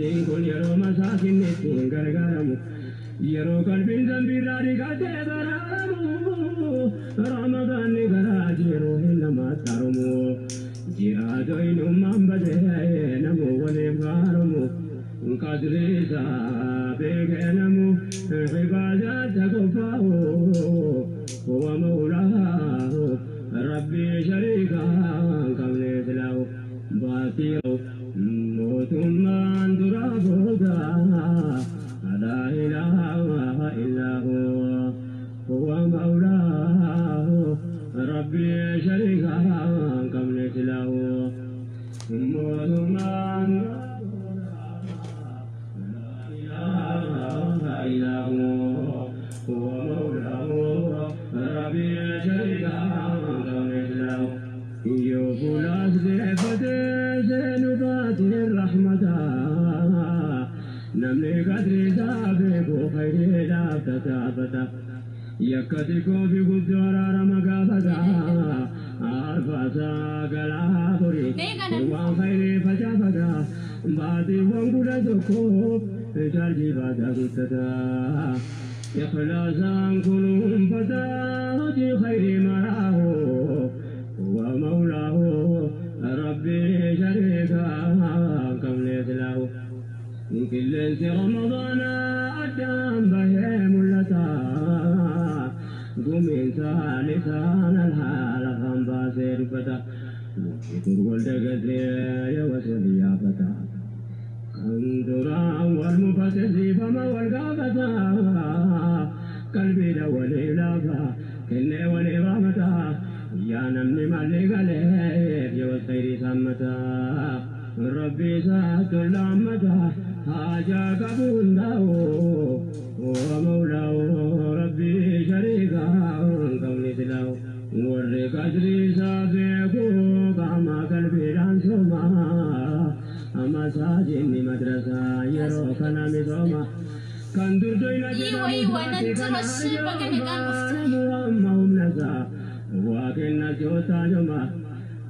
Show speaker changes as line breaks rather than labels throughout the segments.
Kun yeroo masaakinni ittiin gargaaramu, yeroo qalbiin dambiirraa dhiqatee baraaramu, Ramadaanni garaa jiru hin namaatti harumu. Jiraatoo inummaan badee namuu waliif gaarumu. Qadri isaa beekee namu ibaadaatti qophaa'u. Huwa mawlaahu, Rabbii shariikaa hin qabne silaahu. Baatii mootummaan dura booda, laa ilaaha illaa huwa, huwa mawlaahu, Rabbii shariikaa hin qabne silaahu. Mootummaan dura booda, laa ilaaha illaa huwa, huwa mawlaahu, Rabbii shariikaa hin qabne silaahu. Yoo fuulaas deeffatee seenu baatiin rahmataa, namni qadri isaa beeku khayriidhaaf tattaafata. Yakka xiqqoo fi guddoo araarama gaafata. Arfaasaa galaa horii waan khayrii facaafata. Baatiiwwan 11 chaarjii baataa guuttata. Ikhlaasaan kunuunfata hojii khayrii maraahu. ومولاه، ربي شريكا كم له. Qilleensi Ramadaana addaan bahee mul'ata. Gumiinsa lisaan alhaala kan baasee dubbata. Wal dagatee yoo yaafata. Kan duraan wal mufate siifama wal gaafata. Qalbiidha walii laafa kennee walii raamata. Yaa namni malli galeef yoo khayrii saammata. Rabbi isaatu laammata haajaa qabu hundaa'u. ومولاه، ربي شريكا qabne silaahu. Warri qadrii isaa beeku qaama qalbiidhaan sooma. Masaajinni madrasaa yeroo kana misooma. Kan durdoyna
Iwa iwa nan jira shi baga nagaan dhufte.
jedhamu amma humna isaa waa kenna jootaa joma.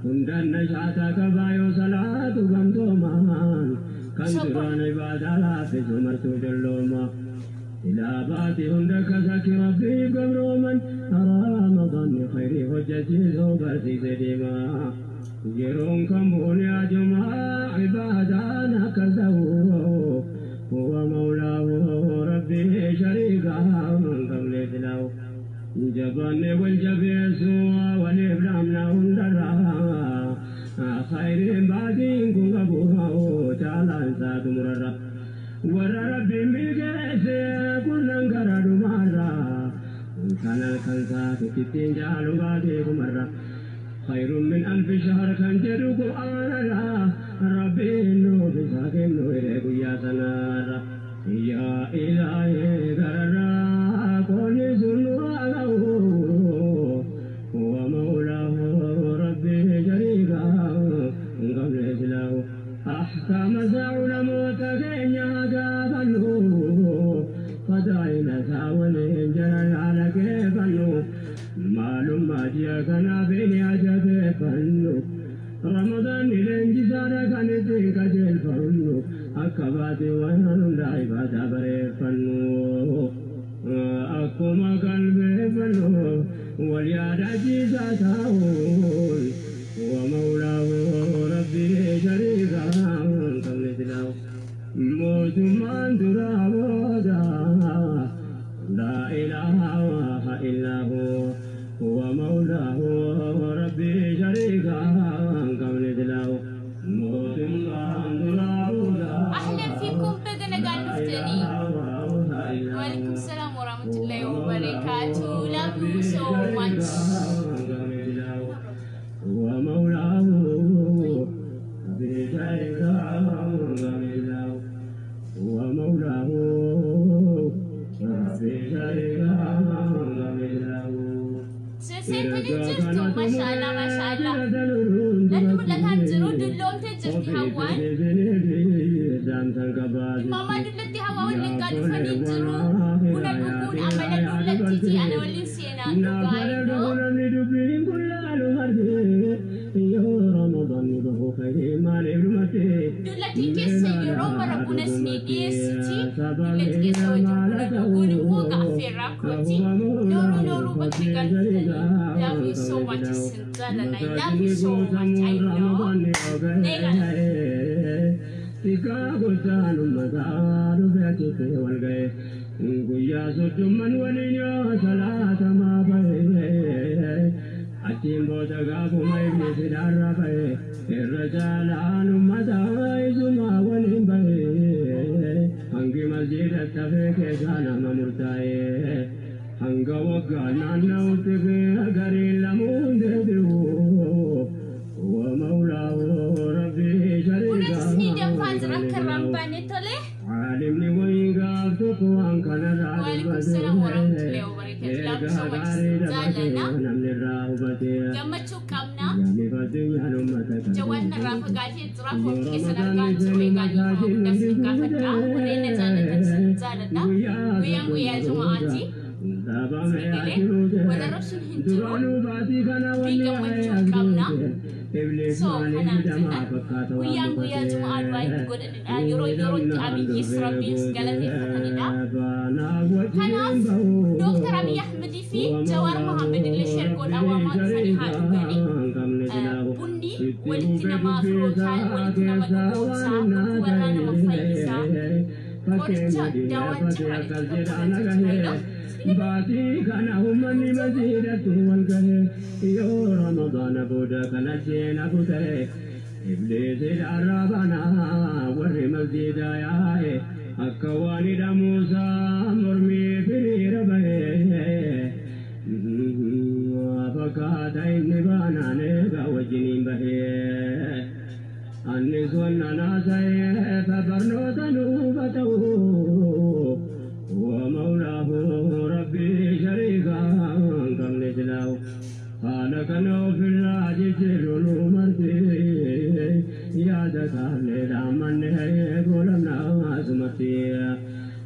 Hundaan nashaataa qabaa yoo salaatu gamtoomaan. Kan duraan ibaadaa laaffisu martuu dollooma. Ilaa baati hunda kasakki Rabbiif gabrooman, Ramadaanni khayrii hojjechiisuu barsiise deema. Yeroon kamuun yaajumaa ibaadaan akka ta'u. هو مولاه، ربي شريكا qabne silaahu. Jabaanne wal jabeessu waliif dhaamna hundarraa. Khayriin baatiin kun qabu caalaan isaa xumurarra. Warra Rabbiin milkeesse kunnan gara dhumaarra. Kan halkan isaa tokkittiin caalu baatee kumarra. خير من ألف شهر kan jedhu Qur'aanarra. Rabbiin nuuf isaa kennu hiree guyyaa sanaarra. Yaa Ilaahee gararraa qoonni sun nu haa ga'u. هو مولاه، ربي شريكا hin qabne silaahu. Ahkaama isaa ulamoota keenya gaafannu. Fadaa'ila isaa waliin jiran haala keeffannu. Maalummaa ji'a kanaa beekni ajabeeffannu. Ramadaanni leenjisaadha kan ittiin qajeelfannu. Akka baatiiwwan hundaa ibaadaa bareeffannu. Akkuma qalbeeffannu wal yaadachiisaa taa'uun. ومولاه، ربي شريكا hin qabne silaahu. Mootummaan duraa booda, لا إله إلا هو، هو مولاه، ربي شريكا hin qabne silaahu. Mootummaan duraa booda.
أهلا فيكم، baga nagaan dhuftanii. وعليكم السلام ورحمة الله وبركاته. Love you so much.
هو مولاه، ربي شريكا hin هو مولاه، ربي شريكا hin
Seentanii jirtu, mashaalla mashaalla. Natti mul'ataa jiru, dulloomtee jirti Hawwaan. Maamaa dullatti Hawwaa waliin dhufanii jiru. Buna dhuguun amala dullattiiti, ana waliin seenaa dhugaa innoo. Dullattiin keessa yeroo mara buna Buna isinii dhiyeessiti. Dullatti keessa wajjin buna dhuguun immoo gaaffeerraa kooti. Nooruu nooruu bakka nagaan dhuftanii. Love you so much, isin jaalladha. I love you so much. I know. Neegala.
Xiqqaa gochaan uummataa dhufee achitti wal ga'e. Guyyaa 30n waliin yoo salaatamaa bahe. Achiin booda gaafuma ibni sidaarra bahe. Irra caalaan uummataa isumaa waliin bahe. Hangi masjiida tafee keessaa nama murtaa'e. Hanga waggaa naanna'utti gariin lamuun deebi'u. ومولاه ربي
Buna
شريكا
isinii danfaa jira akka irraa hin baane tole.
عالمني وينقاف وان كان
Waalaikum salaam warahmatullahi wabarakatuh. Love you so much, isin jaalladha. Gammachuu qabna. Jawaan irraa fagaatee jira. Koomti keessan argaa jiru. Egaa dhiifama guddaa isin gaafadha. Warreen na jaallatan isin jaalladha. Guyyaan guyyaa Juma'aati. Isin galee wal arrabsuun hin jiru. Fi gammachuu qabna. So kanaaf jenna guyyaan guyyaa Juma'aa du'aa itti godhanidha. Yeroo yerootti Abiyyis Rabbiinis galateeffatanidha. Kanaaf Dooktar Abiy Ahmedii fi Jawaar Mohaammed illee share godhaa waamaa dhufanii haa dhuganii. Bunni walitti nama firootaa, walitti nama dhugoomsaa, dhukkubarraa nama fayyisaa, qoricha daawaan cimaa jechuudha buna jechuudha.
Baatii kana uummanni masjiidatti wal gahe yoo Ramadaana booda kana seena kutee Ibliisi arrabanaa warri masjiida yaa'e akka waan hidhamuusaa mormii firiira bahe. Fakkaata inni baanaan eegaa wajjiniin bahee. Annis wanna naasa'eef barnoota nuufa ta'u. ومولاه ربي شريكا كم مثله قال كانوا في الراج سر مرتي يا ذكر لمن يقول سمتي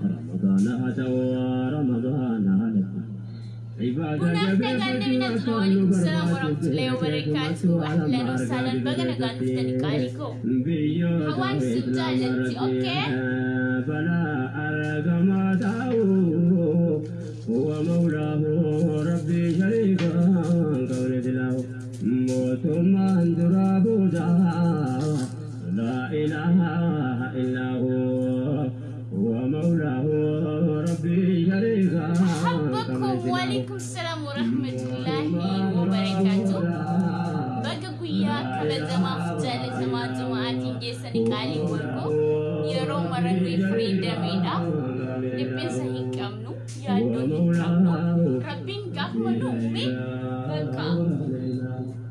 رمضان أتوا رمضان لكم.
Bunaaf nagaan deebinaa jira. Waalaikum salaam warahmatullahi wabarakatuh. Ahlan wasahlan, baga nagaan dhuftanii qaalii koo. Hawaan isin jaallatti, okay?
فلا أرقم تعو هو مولاه ربي شريكا قول له موتما درابودا لا إله إلا هو هو مولاه ربي شريكا.
أحبكم. وعليكم السلام ورحمة الله وبركاته. Baga guyyaa kabajamaaf jaalatamaa Juma'aatiin geessanii qaalii koo. Yeroo mara nuyi freedomiidha. Dhiphina hin qabnu, yaaddoo hin qabnu. Rabbiin gaafuma nu uume bakka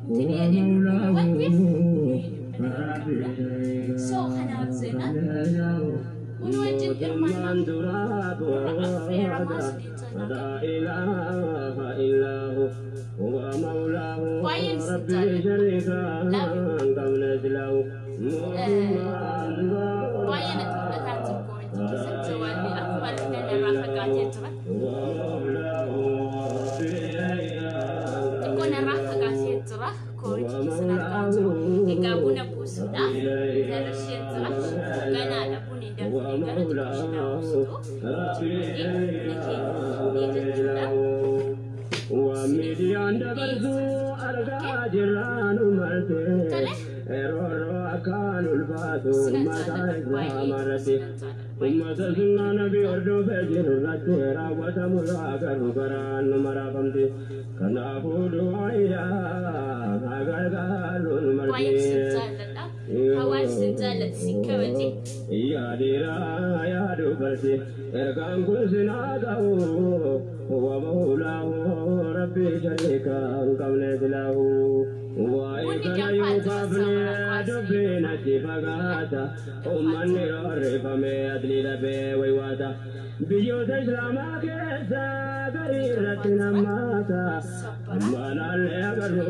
inni jedhee nu uume waan ta'eef nuyi dhiphina hin qabnu. So kanaaf jenna nu wajjin hirmaannaa warra affeeramaa isiniin jenna.
لا إله إلا هو هو مولاه
Baay'een isin
ربي
jaalladha.
شريكا
Love you.
قبل له.
Baay'ee natti mul'ataa jiru koomentii keessatti jawaalli akkuma argitan irraa fagaatee jira. Xiqqoo narraa fagaatee jira. Koomentii keessan argaa jiru. Egaa buna buusuudhaaf darashee jira. Ganaadha bunni danfee gara xiqqoo ishee buusitu. Itti buna keenya fuunee jechuudha.
Miidiyaan dabarsuu argaa jirraan ummate
Tole.
Yeroo akkaan ulfaatu
Sinan
ummata
jaalladha
islaama
baay'ee
irratti
sinan jaalladha baay'ee
ummata sunnaa nabii hordofee jiru irratti raawwatamu agarru garaan nu maraafamti. Kanaafuu du'aayiidhaan haa gargaaruun
Baay'ee sin
marti.
jaalladha. Hawaasni sin jaallatti sin kabaje.
Yaa dhiiraa yaa dubarti ergaan kun sinaa ga'u huwa mawlaahu rabbii shariika hin qabne silaahu. Waa'ee
Bunni
kana
danfaa
yoo
jira
kaafne
sabara kwaasii
dubbiin achi fagaata ummanni roorrifamee adlii dhabee waywaata. Biyyoota islaamaa keessa garii irratti
Danfaa jira.
nammaata.
Sabbara.
Amma laallee agarru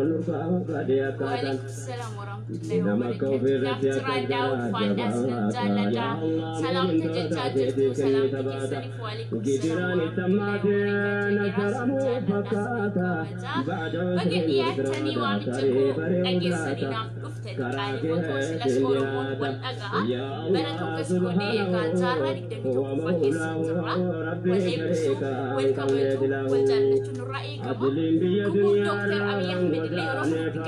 nurkaa badee akkaataan.
وعليكم السلام ورحمة الله
Nama akka
وبركاته.
ofirratti
Naaf
akka
jiraadhaa
garaa
ulfaadhaa sinan
jabaata.
jaalladha.
Yaa Allah
Salaamta
mu'mintoota
jechaa
keetii
jirtu
kennii
salaamta
tabaata.
keessaniif وعليكم السلام
Gidiraan itti
ورحمة الله
hammaatee
وبركاته. Dhiiraa sin
nasaramuuf
jaalladha sinin
fakkaata.
kabajaa.
Baada
Baga
usriin
dhiyaattanii
yusraa
waamicha
tarii
koo
bari'uu
dhageessanii
laata.
naaf dhuftani
Karaa
qaaliiwwan Otoo silas Oromoon wal dhaga'a. Bara tokkos godhee egaa jaarraa 21ffaa keessa jirra. Wal eebbisuu, wal kabajuu, wal jaallachuu nurraa eegama. Kubuur Dooktar Abiy Ahmed illee yeroo kanatti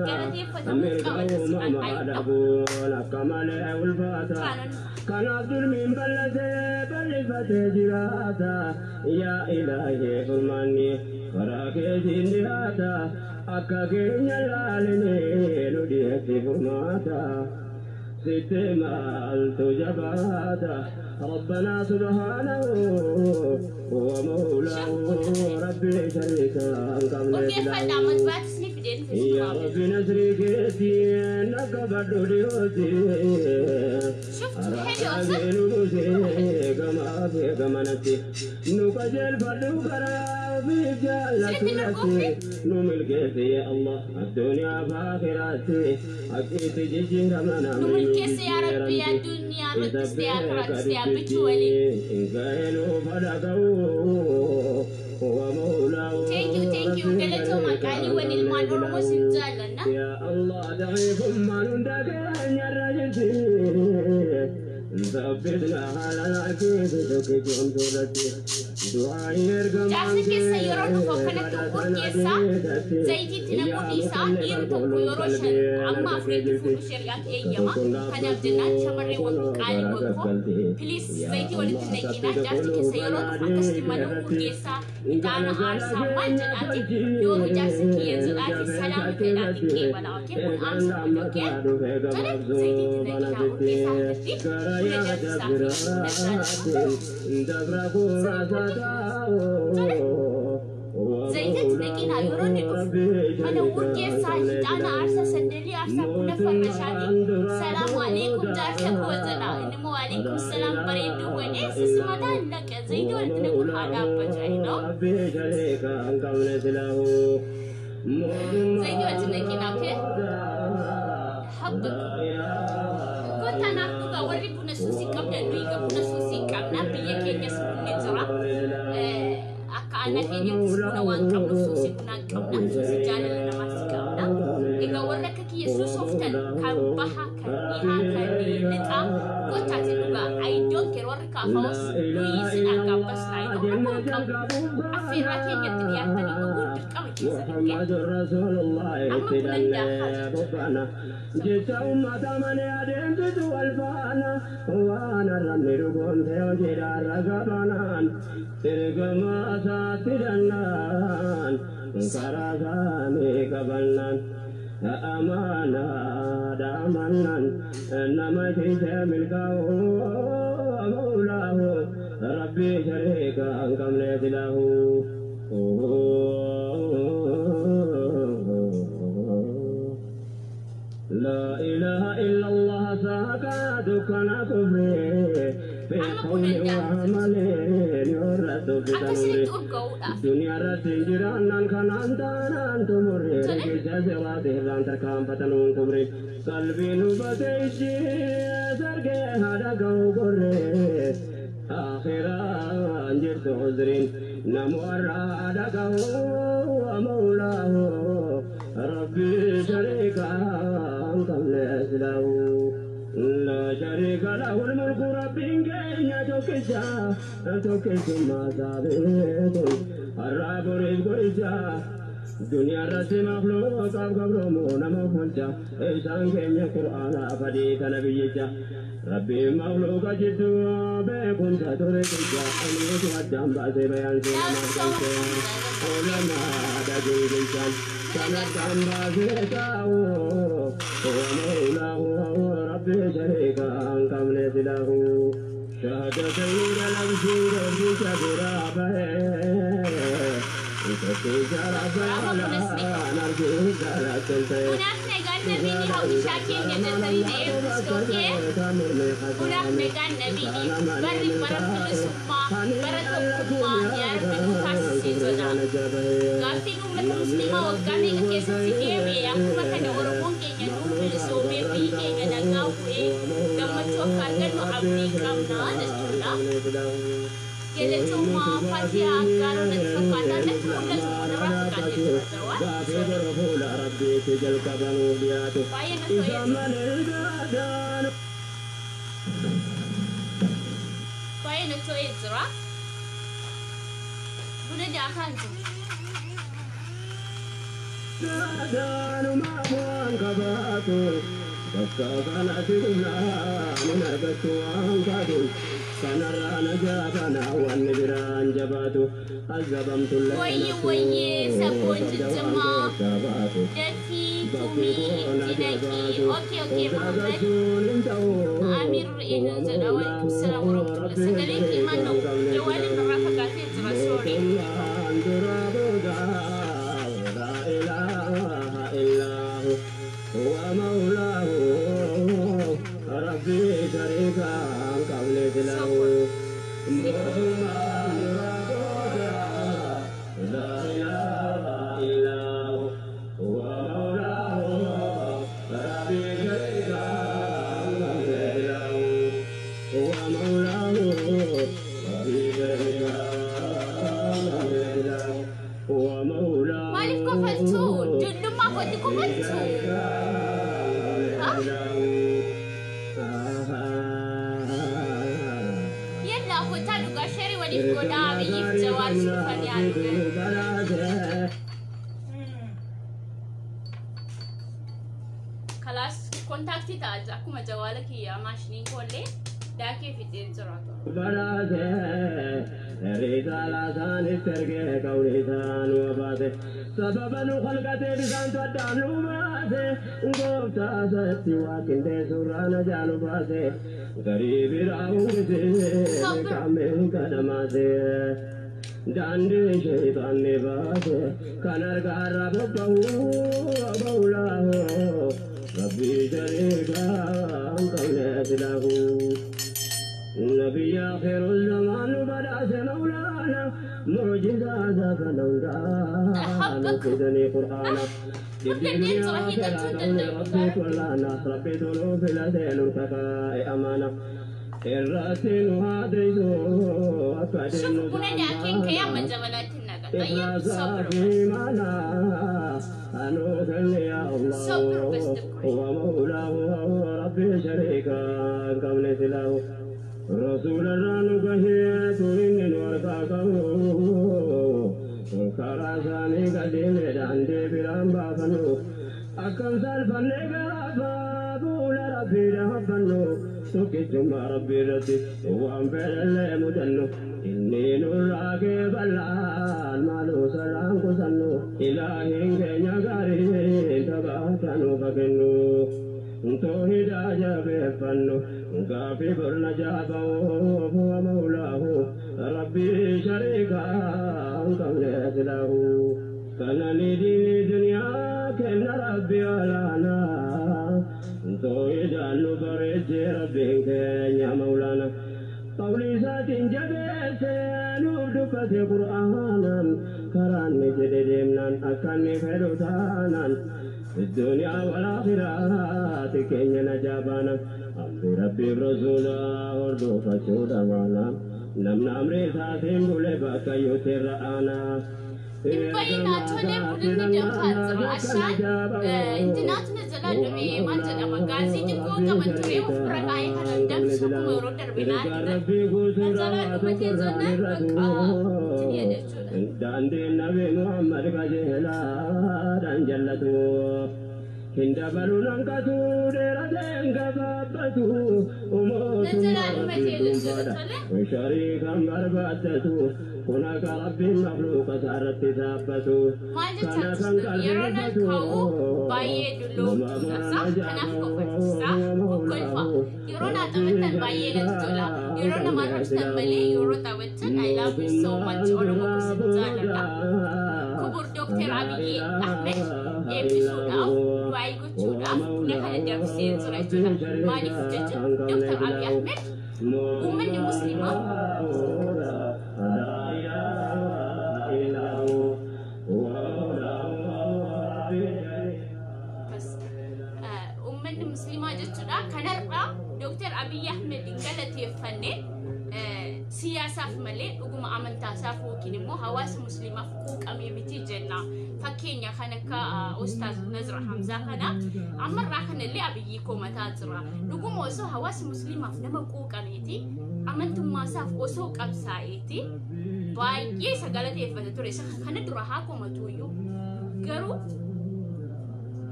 galateeffatamuu qaba jechuudhaan ayidha.
Kanaaf durmiin bal'atee bal'ifatee jiraata. Yaa ilaahee furmaanni karaa keetiin dhiyaata. Akka keenya laalinee nu dhiyeessi furmaata. Sitti maaltu jabaata. ربنا سبحانه هو مولاه ربي شريكا قبل.
Urgeeffadhaa madbaatis ni fideen.
يا ربي نسري كيتي نقبض ديوتي.
شفتوا حلو صح؟ Nu milkeesse yaa Rabbi, addunyaa irrattis ta'e akiraattis ta'e abbichuu waliin. Thank you, thank you. Galatooma qaaliiwwan ilmaan Oromoo, sin jaallanna.
يا الله ضعيف ما نندك الرجل ثبتنا على العكيد تكتم تولتي.
Jaarsi keessa yeroo dhufu akkanatti urgeessaa, zayitiitti naquu dhiisaa. Dhiirri tokko yeroo 5 amma 4tti fuudhu shari'aatu eeyyama. Kanaaf jennaan shamarreewwan qaaliiwwan koo, please, zayitii walitti naqinaa. Jaarsi keessa yeroo dhufu akkasitti mana urgeessaa, ixaana aarsaa maal jedhaati, yoo jaarsi kiyya jedhaati salaama fedhaati qeebala. Okay, kun aamsa kun, okay, tole, zayitiitti naqinaa, urgeessaa akkasitti buna danfisaa fi buna jaalladha. Zayitatti naqinaa. Yeroo inni dhufu mana urgeessaa, ixaana aarsaa, sandalii aarsaa, buna farrashaati. "Salaamu alaikum jaarsa koo" jedha. Inni immoo "Waalaikum salaam bareedduu" godhee sisimataa naqa. Zayitii walitti naquun haa dhaabbatu ayinoo. Zayitii walitti naqinaa, okay? Habba kotanaaf dhugaa warri buna suusii qabdan, nuyi egaa buna suusii qabna, biyya keenyas bunni jira. Akka aanaa keenyattis buna waan qabnuuf suusii bunaa qabna, suusii jaalala namaas qabna. Egaa warra akka kiyya suusooftan, kan baha, kan dhihaa, kan lixaa, kottaati dhugaa. I don't care, warri kaafaa'us nuyi isin aggabbasna ayinoo rakkoo hin qabu. Affeerraa keenyatti dhiyaattanii dhuguun dirqama keessan.
محمد رسول الله.
Amma bunan daakaa jechuudha.
Jecha ummata malee adeemsitu wal faana waan arrabni dhugoomte hojiidhaan ragabanaan ergama isaatti dannaan karaa isaanii qabannaan amaanaa daamannaan nama tiisee milkaa'u mawlaahu rabbii shariika hin qabne silaahu. لا إله إلا الله ساكا دكنا كفري في
Amma
قول
bunan daakaa.
وعمل يورث
Akka
بتنوري
isinitti urgaa'uudhaaf.
الدنيا رتي جيرانان كنان تانان تمري.
Tole.
كيسا سواتي ران تركام فتنون كبري قلبي نبتيجي سرقي هذا كوكري آخرا جرت عذرين نمر هذا ومولاه ربي شريكا قبل أسلاه لا شريك له الملك ربي كين توكيشا توكيش ما ثابت الرب رزق دنيا رسي مخلوق قبر نما إنسان كين قرآن فديت نبيك ربي مخلوق جد بكم تدرك أمرك والدم بأسي بيان سيما علماء دقيق كانت باسيته هو مولاه ربي شريكا قبل له شهادتين لبسي ربي كبيرا
Bunaaf nagaan nabiini hawwishaa keenya jettanii na eebbistu, okay? Bunaaf nagaan nabiini barri bara bilisummaa, bara tokkummaa yaa Rabbi nu taasisee jedha. Gaaffiin uummata musliimaa waggaa meeqa keessatti deebi'e, akkuma kana Oromoon keenya nuu bilisoomee biyyi keenya nagaa bu'ee gammachuu akka argannu abdii qabna jechuudha. Galatoomaa Fatihaa Aggaaroo natti fakkaata. Natti mul'atu kanarraa fakkaatee jira Jawaar. Baay'ee natti tolee jira. Baay'ee natti tolee jira. Buna daakaan jiru. Wayye wayye sabboon jijjimaa dafii tumii itti naqii. Okay okay Muhammad Amir eenyu jedha. Waalaikum salaam warahmatullah. Sagalee kiimaan na'u jawaalin irraa fagaatee jira, sorry. Maaliif kofaltu? Dullummaa kootti kofaltu? Yallaa kottaa dhugaa share waliif godhaa, Abiyyiif Jawaar dhufanii haa. Kalaas contact ta'a akkuma jawaala kiyyaa maashiniin koollee daakee fixee jira.
Sababa nu khalqatee bisaantu addaan nu baase, gooftaa isatti waa qindeessurraa na jaalu baase, garii biraa uwwisee qaameen kadhamaase, daandii sheeyxaanni baase kan argaarra bobba'u ba'ulaahu rabbii shariikaa hin qabne silaahu. نبي آخر الزمان بدأت مولانا معجزات فلولا نفذني قرآنا ربي كلنا ربي في الأذين الكفاء أمانة الرأسين هاديزو.
شوف buna daakeen ka'ee amma jabanaatti naqa. طيب صبر بس.
يا الله
صبر بس تبكي.
هو مولاه وهو ربي شريكا قبل سلاه رسول الران كهيت من ورقاقه كراساني قديم عندي برام بافنو أكم سالفني قرابا بولا ربي رهبنو سكتم ربي رتي وأم فعل مدنو إني نراك بلان مالو سلام كسنو إلهي كنيا غاري تبعتنو فكنو توحيد جابفنو غافي برنا جابه هو مولاه ربي شريكا قبل له كان لي دنيا كان ربي ولانا توحيد نبرج ربي كان مولانا قولي ذات جبت نودك قرآنا كراني جددمنا أكني فردانا الدنيا والآخرة كين نجابانا أمر ربي برسولا وردو فشودا وانا نمنا أمري ساتين بولي باكا يوتر آنا.
Hin tolee, bunni danfaa jira. Ashaan intinaatu na jalaa dhume, maal jedhama, gaazii xiqqoo qaban ture of bira kaa'ee kana danfisu akkuma yeroo darbe na argitan. Na jalaa dhumatee jennaan bakka itti jechuudha.
Daandiin Nabi Muhammad qajeelaadhaan jallatu. Hin dabalu nanqatu dheerateen gabaabbatu.
Na jalaa dhumatee jechuudha tolee.
Shariikan barbaaddatu. Kun akka Rabbiin makluuqa isaarratti dhaabbatu.
Maal jechaa jirtu? Yeroo nan ka'u baay'ee dulloomtuudha. Kanaaf kofalchiisa. Kolfa. Yeroo naa taphattan baay'ee natti tola. Yeroo nama arrabsitan malee yeroo taphattan I love you so much. Oromoo kusin jaaladha. Kubur Dookter Abiyyi Ahmed eebbisuudhaaf, du'aa gochuudhaaf buna kana danfisee jira jechuudha. Maaliif jechuun Dookter Abiyyi Ahmed uummanni musliimaa uummanni musliimaa jechuudha kanarraa Dookter Abiyyi Ahmed galateeffanne siyaasaaf malee dhuguma amantaasaaf yookiin immoo hawaasa musliimaaf quuqamee miti jenna. Fakkeenya kan akka Ustaaz Nazir Hamzaa kana ammarraa kanallee Abiyyii komataa jira. Dhuguma osoo hawaasa musliimaaf nama quuqameeti, amantummaasaaf osoo qabsaa'eeti, baay'ee isa galateeffata ture. Isa kana dura haa komatuuyyuu, garuu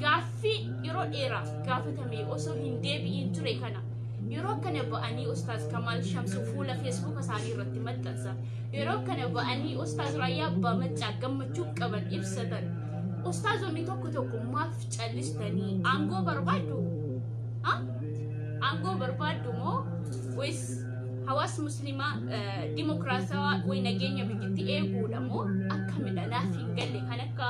gaaffii yeroo dheeraaf gaafatame osoo hin deebi'in ture kana yeroo kana ba'anii Ustaaz Kamaal Shamsuu fuula Feesbuuka isaanii irratti maxxansan, yeroo kana ba'anii Ustaaz Raayyaa Abbaa Maccaa gammachuu qaban ibsatan, ustaazonni tokko tokko maaf callistanii? Aangoo barbaaddu? Aangoo barbaaddu moo wayis hawaasa musliimaa dimokiraatawaa way nageenya biyyatti eeguudha moo akkamidha? Naaf hin galle. Kan akka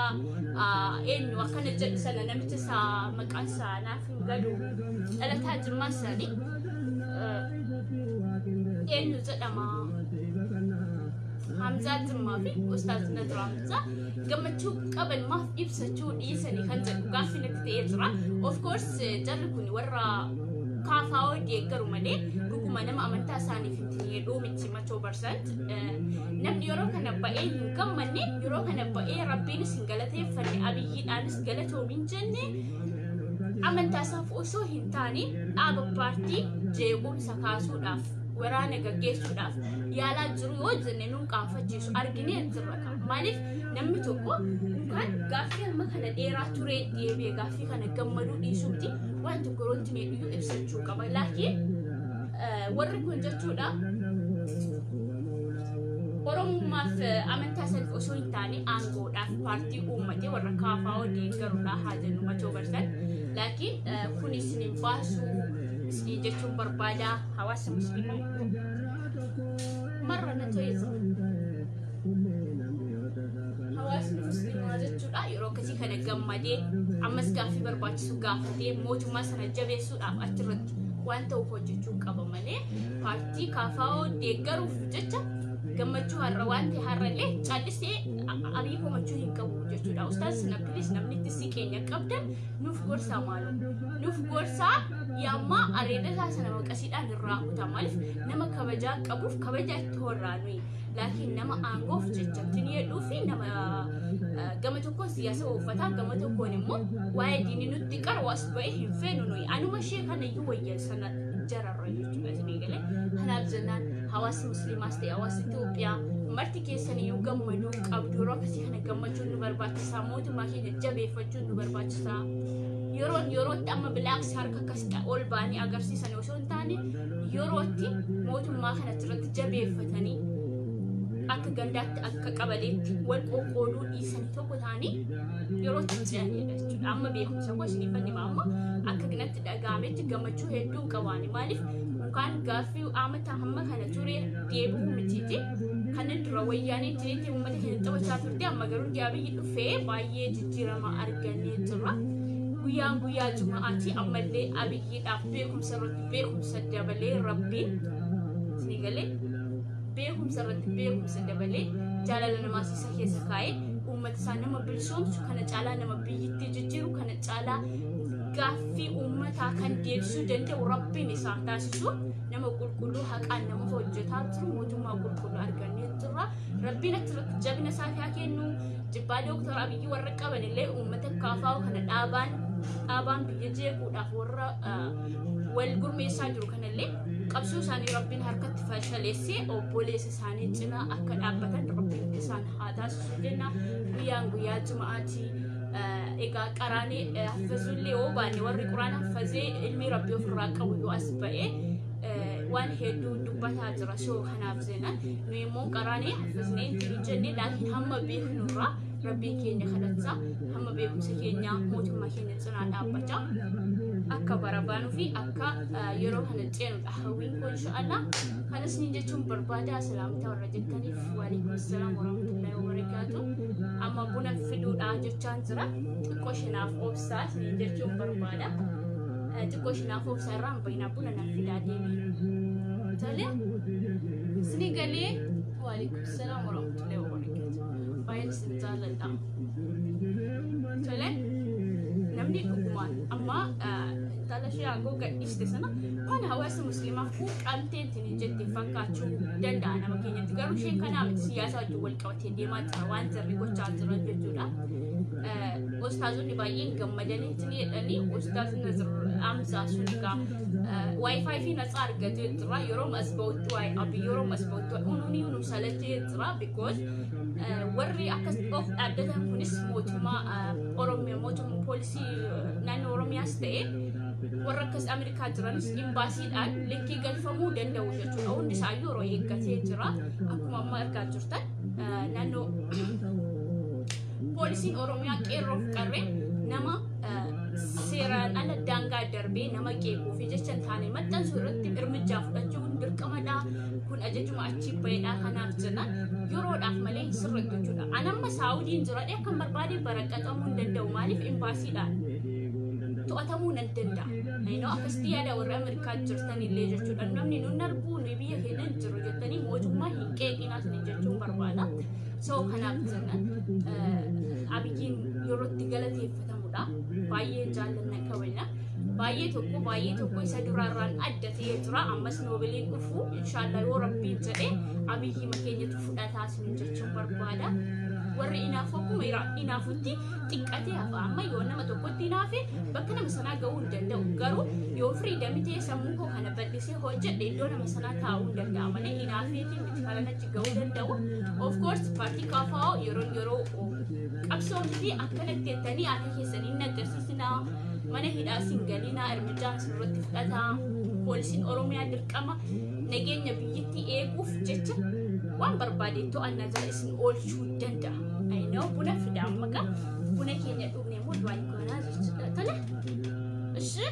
eenyu akkana jedhu sana, namicha isaa maqaan isaa naaf hin galu, dhalataa Jimmaa sanii eenyu jedhama, Hamzaa Jimmaa fi Ustaaz Nadraa Hamzaa gammachuu qaban maaf ibsachuu dhiisanii kan jedhu gaaffii natti ta'ee jira. Of course, jarri kun warra KFO deeggaru malee dhuguma nama amantaa isaaniif itti jedhuu miti 100%. Namni yeroo kana ba'ee hin gammanne, yeroo kana ba'ee Rabbiinis hin galateeffanne, Abiyyiidhaanis galatoomin jenne, amantaa isaaf osoo hin taane dhaaba paartii jeequmsa kaasuudhaaf, waraana gaggeessuudhaaf yaalaa jiru yoo jenne nuun qaanfachiisu, arginee jirra. Maaliif namni tokko yookaan gaaffii amma kana dheeraa turee deebi'e gaaffii kana gammaduu dhiisuuti waan tokko yeroo itti miidhuu ibsachuu qaba. Laakiin warri kun jechuudha Oromummaaf amantaa isaaniif osoo hin taane aangoodhaaf paartii uummatee warra KFO deeggaruudha haa jennu 100%. Laakiin kun isin hin baasu isin jechuun barbaada. Hawaasa musliimaa marra na ta'e, hawaasni musliimaa jechuudha yeroo akkasii kana gammadee, ammas gaaffii barbaachisu gaafatee, mootummaa sana jabeessuudhaaf achirratti waan ta'uuf hojjechuu qaba malee paartii KFO deeggaruuf jecha gammachuu har'a waan ta'e har'allee callisee Abii komachuu hin qabu jechuudha. Ustaaz sana please, namni itti siqeenya qabdan nuuf gorsaa, maaloo nuuf gorsaa. Yaammaa areeda isaa sana maqasiidhaan irraa kutaa. Maaliif nama kabajaa qabuuf kabajaa itti horraa nuyi, laakiin nama aangoof jecha ittiin jedhuu fi nama gama tokkoon siyaasa uuffataa, gama tokkoon immoo waa'ee diinii nutti qaru as ba'e hin feenu nuyi. Anuma ishee kanayyuu wayya sana jararra jechuudha isinii galee. Kanaaf jennaan hawaasni musliimaas ta'e hawaasni Itoophiyaa marti keessaniyyuu gammaduu qabdu. Yeroo akkasii kana gammachuun nu barbaachisaa, mootummaa keenya jabeeffachuun nu barbaachisaa. Yeroon yerootti amma bilaaks harka akkasitti ol ba'anii agarsiisan osoo hin taane, yerootti mootummaa kana irratti jabeeffatanii, akka gandaatti akka qabaleetti wal qoqqooduu dhiisanii tokko ta'anii yerootti ce'anidha jechuudha. Amma beekumsa koo isiniif hima, amma akka kanatti dhaga'ametti gammachuu hedduu qabaani. Maaliif yookaan gaaffii amata hamma kana ture deebi'uu mitiiti. Kanan dura Wayyaanee jireenya uummata keenya taphachaa turte, amma garuu Abiyyi dhufee baay'ee jijjiirama argannee jirra. Guyyaan guyyaa Juma'aati. Ammallee Abiyyiidhaaf beekumsa irratti beekumsa dabalee Rabbiin isinii galee, beekumsa irratti beekumsa dabalee, jaalala namaas isa keessa kaa'ee, uummata isaa nama bilisoomsu kana caalaa, nama biyyittii jijjiiru kana caalaa, gaaffii uummataa kan deebisuu danda'u Rabbiin isaa taasisu, nama qulqulluu haqaan nama hojjetaa jiru, mootummaa qulqulluu argannee jirra. Rabbiin achirratti jabina isaaf haa kennu. Jibbaa Dooktar Abiyyi warra qaban illee, uummata KFO kana dhaabaan dhaabaan biyya jeequudhaaf warra wal gurmeessaa jiru kanallee, qabsoo isaanii Rabbiin harkatti fashaleessee obboleessa isaanii cinaa akka dhaabbatan Rabbiin isaan haa taasisu jenna. Guyyaan guyyaa Juma'aati. Egaa qaraanee haffazuullee yoo baanne, warri Quraana haffazee ilmi Rabbii ofirraa qabu yoo as ba'ee waan hedduu dubbataa jira. So kanaaf jenna, nuyi immoo qaraanee haffaznee hin jenne, laakiin hamma beeknurraa Rabbii keenya kadhachaa, hamma beekumsa keenya mootummaa keenya cinaa dhaabbachaa akka barabaanuu fi akka yeroo kana ceenudha hawwiin koo, inshaallah. Kanas ni jechuun barbaada. Salaamtaa warra jettaniif, waalaikum salaam warahmatullahi wabarakaatu. Amma buna fiduudha jechaan jira, xiqqoo shinaaf obsaa ni jechuun barbaada. Xiqqoo shinaaf obsaa irraa hin bahinaa, buna naaf fidaa deeme. Tole, isinii galee. Waalaikum salaam warahmatullahi wabarakaatu. Baay'een isin jaalladha. Tole, namni dhugumaan amma Battala ishee aangoo gadhiiste sana waan hawaasa musliimaaf quuqamteetiin jette fakkaachuu danda'a nama keenyatti. Garuu isheen kanaa miti, siyaasa wajjin wal qabatee deemaa jira waan jarri gochaa jiran jechuudha. Ustaazonni baay'een gammadanii jedhanii, Ustaaz Nazir Hamzaa sun egaa WiFi fi natsaa argatee jira. Yeroo as ba'utti waa'ee Abiy, yeroo as ba'utti waa'ee unuuni nu salatee jira, because warri akkas of dhaabbatan kunis mootummaa Oromiyaa, mootummaa poolisii naannoo Oromiyaas ta'e warra akkas Ameerikaa jiranis imbaasiidhaan likkii galfamuu danda'u jechuudha. Hundi isaayyuu yeroo eeggatee jira. Akkuma amma argaa jirtan, naannoo poolisiin Oromiyaa qeerroof qarree nama seeraan ala daangaa darbee nama qeequu fi jecha hin taane maxxansuu irratti irmijaa fudhachuun dirqamadha. Kun ajajuma achi bahedha. Kanaaf jennaan yeroodhaaf malee hin sirrattu jechuudha. Ani amma Saawudiin jiradhe akkan barbaade baraqqaxamuu hin danda'u. Maaliif? Imbaasiidhaan to'atamuu nan danda'a. Aynoo akkasitti yaada warri Ameerikaa jirtan illee jechuudha. Namni nun arguu, nuyi biyya keenya hin jiru jettanii mootummaa hin qeeqinaa isin jechuun barbaada. So kanaaf jennaan Abiyyiin yeroo itti galateeffatamudha. Baay'ee jaallanna, kabajna. Baay'ee tokko, baay'ee tokko isa duraarraan adda ta'ee jira. Ammas noobeliin dhufu inshaallah yoo Rabbiin jedhe Abiyyi keenyatu fudhataa isin jechuun barbaada. Warri inaafu akkuma inaafutti xiqqatee hafa. Amma yoo nama tokkotti inaafe bakka nama sanaa gahuu hin danda'u. Garuu yoo freedom ta'e, sammuu koo kana bal'isee hojjedhe, iddoo nama sanaa taa'uu hin danda'a malee inaafeetiin miti kanan achi gahuu danda'u. Of course, paartii KFO yeroo yeroo qabsoo miti akkanatti jettanii harka keessanii hin agarsiisinaa, mana hidhaa sin galinaa, irmijaan sirratti fudhataa. Poolisiin Oromiyaa dirqama nageenya biyyattii eeguuf jecha waan barbaade to'annaa jala isin oolchuu danda'a. Ayinoo buna fida, amma gaa buna keenya dhugne immoo du'aa goonaa jechuudha. Tole? Ishi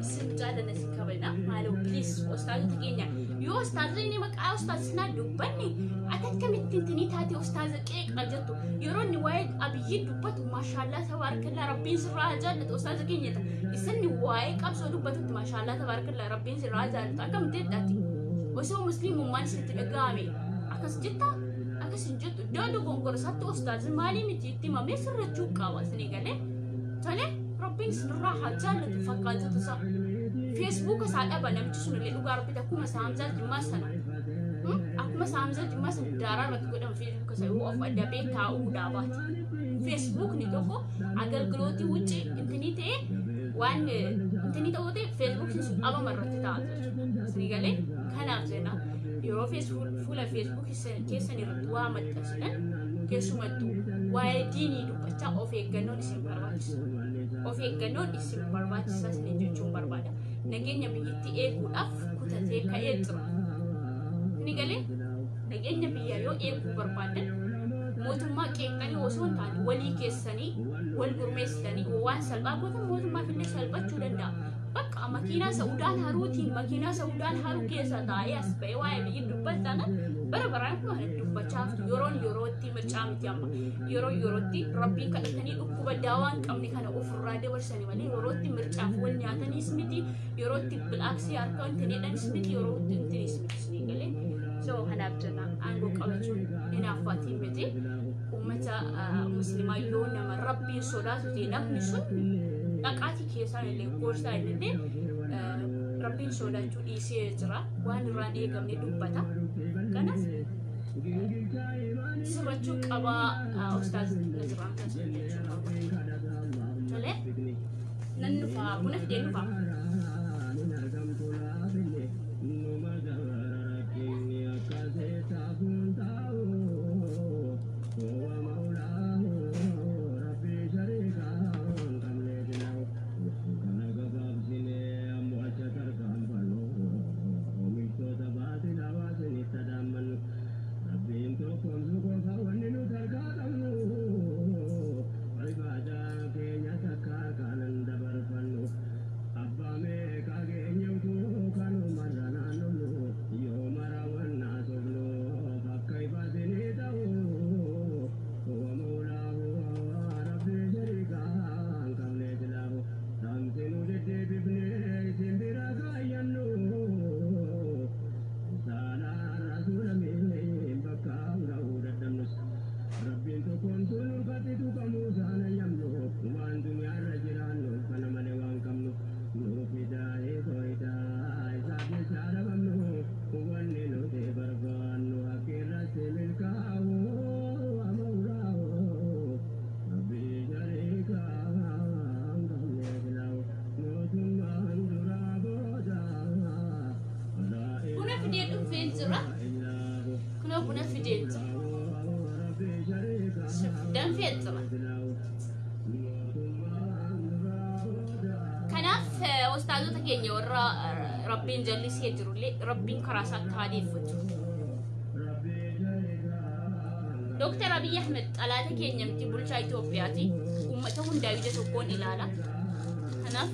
isin jaallanna, isin kabajna. Maaloo, please, ustaazota keenya, yoo ustaazonni maqaa ustaazinaa dubbanne ati akkamittiin tinii taate ustaaza qeeqa jettu? Yeroo inni waa'ee Abiyyi dubbatu, maashaallaa tabaarakallaa, Rabbiin sirraa haa jaallatu, ustaaza keenya ta'a. Isinni waa'ee qabsoo dubbatutti, maashaallaa tabaarakallaa, Rabbiin sirraa haa jaallatu akkamitti jedhaati? Osoo musliimummaan isinitti dhaga'ame akkas jettaa? Akkas hin jettu. Iddoo dogongora isaatti ustaazi maalii miti itti himamee sirrachuu qaba isinii galee. Tole, Rabbiin isinirraa haa jaallatu fakkaatatu isaa. Feesbuuka isaa dhaba namichi sun illee, dhugaa Rabbitti, akkuma Saamzaa Jimmaa sana. Akkuma Saamzaa Jimmaa sana daaraa irratti godhama feesbuuka isaa yoo of adabee taa'uu dhaabaati. Feesbuukni tokko agalgilootii wucci intinii ta'ee waan intinii ta'uu ta'e feesbuukni sun dhabama irratti ta'a jechuudha. Isinii galee? Kanaaf jenna, yeroo fuula feesbuukii keessan irratti waa maxxansitan, keessumattuu waa'ee diinii dubbachaa, of eeggannoon isin barbaachisa. Of eeggannoon isin barbaachisa isin jechuun barbaada. Nageenya biyyattii eeguudhaaf kutatee ka'ee jira. Inni galee, nageenya biyyaa yoo eeguu barbaadan, mootummaa qeeqxanii osoo hin taane walii keessanii wal gurmeessitanii waan salphaa gootan mootummaaf illee salphachuu danda'a. Bakka makiinaa Saudaan haruutiin, makiinaa Saudaan haruu keessa taa'ee as ba'ee waa'ee biyyi dubbatan bara baraan kun kana dubbachaa haftu. Yeroon yerootti mircaa miti amma. Yeroo yerootti Rabbiin kadhatanii dhukkuba daawaa hin qabne kana ofirraa dabarsanii malee yerootti mircaaf wal nyaataniis miti, yerootti bilaaksii harka hin miti, yerootti intinis miti isinii galee. So kanaaf jenna, aangoo qabachuun hinaaffaatiin miti. Uummata musliimaa yoo nama Rabbiin sodaatu ta'e, namni sun dhaqaatii keessaan illee gorsaa illee Rabbiin sodaachuu dhiisee jira. Waan irraan eegamne dubbata. Kanaaf sirrachuu qabaa ustaaz Naziraan kan sun jechuu qaba. Tole, nan dhufaa, buna fidee dhufaa. Fidee jira. Danfee jira. Kanaaf ustaazota keenya warra Rabbiin jallisee jirullee Rabbiin karaa isaatti haa deeffatu. Dooktar Abiy Ahmed xalaata keenya miti, bulchaa Itoophiyaati. Uummata hundaa ija tokkoon ilaala. Kanaaf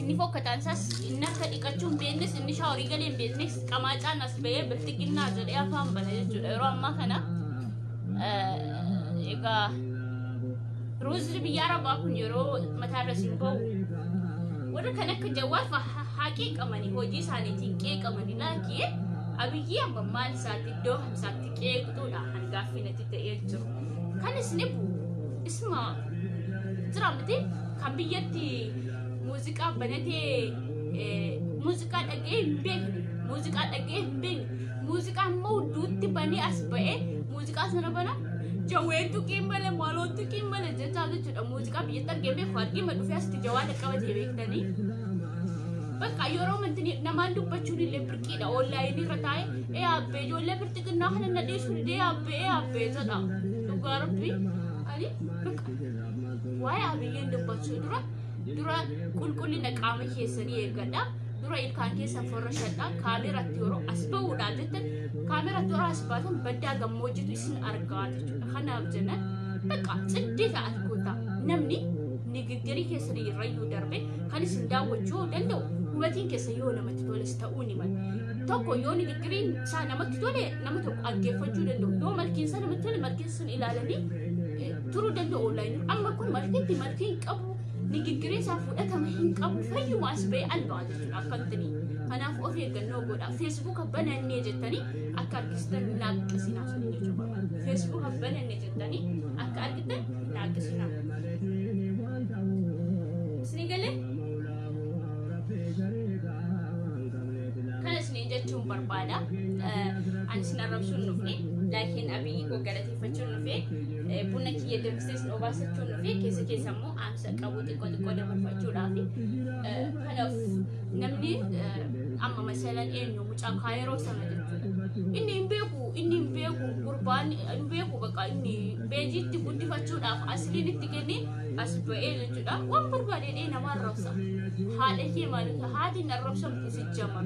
inni fokkataan isaas, inni akka dhiqachuu hin beeknes, inni shaaworii galee hin beeknes, qamaacaan as bahee bilxiginnaa jedhee afaan bana jechuudha. Yeroo ammaa kana egaa ruuzni biyya Arabaa kun yeroo mataarra siin bahu, warra kan akka Jawaar haa qeeqamanii, hojii isaaniitiin qeeqamanii, laakii Abiyyi amma maal isaatti iddoo hamsaatti qeeqxuudha hangaaffii natti ta'ee jiru. Kan isin isuma jira miti, kan biyyatti muuziqaa banatee muuziqaa dhaga'ee hin beekne, muuziqaa dhaga'ee hin beekne, muuziqaa immoo duutti banee as ba'ee muuziqaa sana bana, jawween tuqiin malee maaloon tuqiin malee jechaa jechuudha. Muuziqaa biyyatti argee beeku argee ma dhufee asitti jawaala qabatee beektanii. Bakka yeroo manti namaan dubbachuun illee birqiidha. Onlaayinii irra taa'ee ee abbee ijoollee birxiqinnaa kana na dhiisuu didee abbee ee abbee jedha. Dhugaa Rabbii, ani bakka waa'ee Abiyyeen dubbachuu dura qulqullina qaama keessanii eeggadha. Dura ilkaan keessan forrashadha. Kaameratti yeroo as bahuudhaan jettan, kaameratti yeroo as baatan baddaa gammoojjitu isin argaa jechuudha. Kanaaf jennan bakka ciddee ta'at goota, namni nigiggirii keessanii irrayyuu darbe kan isin daawwachuu danda'u hubatiin keessa yoo namatti toles ta'uu ni mala. Tokko yoo nigiggiriin isaa namatti tole nama tokko dhaggeeffachuu danda'u. Yoo malkiin isaa namatti tole malkiin sun ilaalanii turuu danda'u onlaayinii. Amma kun malkiitti malkii hin qabu. Nigiggiriin isaa fudhatama hin qabu. Fayyuma as ba'ee albaa jechuudha akkantini. Kanaaf of eeggannoo godha. Feesbuuka banannee jettanii akka argitan naaqqisinaa sun jechuudha. Feesbuuka banannee jettanii akka argitan naaqqisinaa. Isinii galee? Kana isinii jechuun barbaada. Ani isin arrabsuun dhufne, laakiin Abiyyi koo galateeffachuun dhufe, buna kiyya danfisee isin obaasachuun dhufe, keessa keessa immoo dhaamsa qabu xiqqoo xiqqoo dabarfachuudhaaf. Kanaaf namni amma masalan eenyu mucaa Kaayiroo sana jechuudha. Inni hin beeku, inni hin beeku, gurbaan hin beeku, bakka inni beejiitti guddifachuudhaaf asliin itti kennee as ba'ee jechuudha. Waan barbaade dhee nama arrabsa. Haadha kee maaliif haati hin arrabsamtu si jama.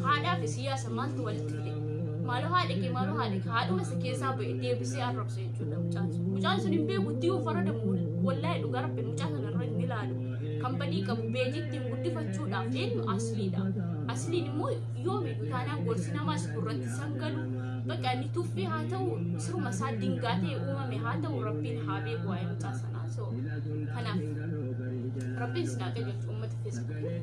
Haadhaa fi siyaasa maaltu walitti fide? Maaloo haadha kee, maaloo haadha kee, haadhuma isa keessaa ba'e deebisee arrabsa jechuudha mucaan sun. Mucaan sun hin beeku, itti yoo faradamu wallaahi dhugaa Rabbi mucaa sana irra hin ilaalu. Kan badii qabu beejiitti guddifachuudhaaf eenyu asliidha. Asliin immoo yoomiyyuu taanaan gorsi namaas gurratti sangalu. Bakka inni tuffii haa ta'u, siruma isaa dingaa ta'e uumame haa ta'u, Rabbiin haa beeku waa'ee mucaa sanaa. So kanaaf Rabbiin isin haa qajeelchu uummata Feesbuukii.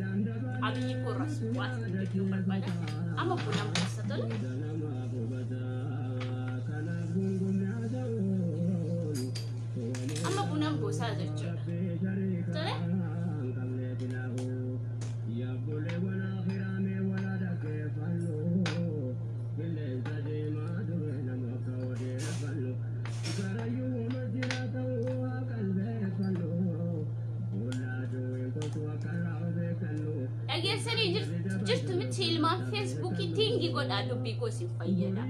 Abiyyi koorras bu'aa jechuu barbaada. Amma bunaan keessa tolu. Amma bunaan buusaa jechuudha. Tole. Dhageessanii jirtu miti ilmaan Feesbuukii? Tiingii godhaa, dubbii koo isin fayyada.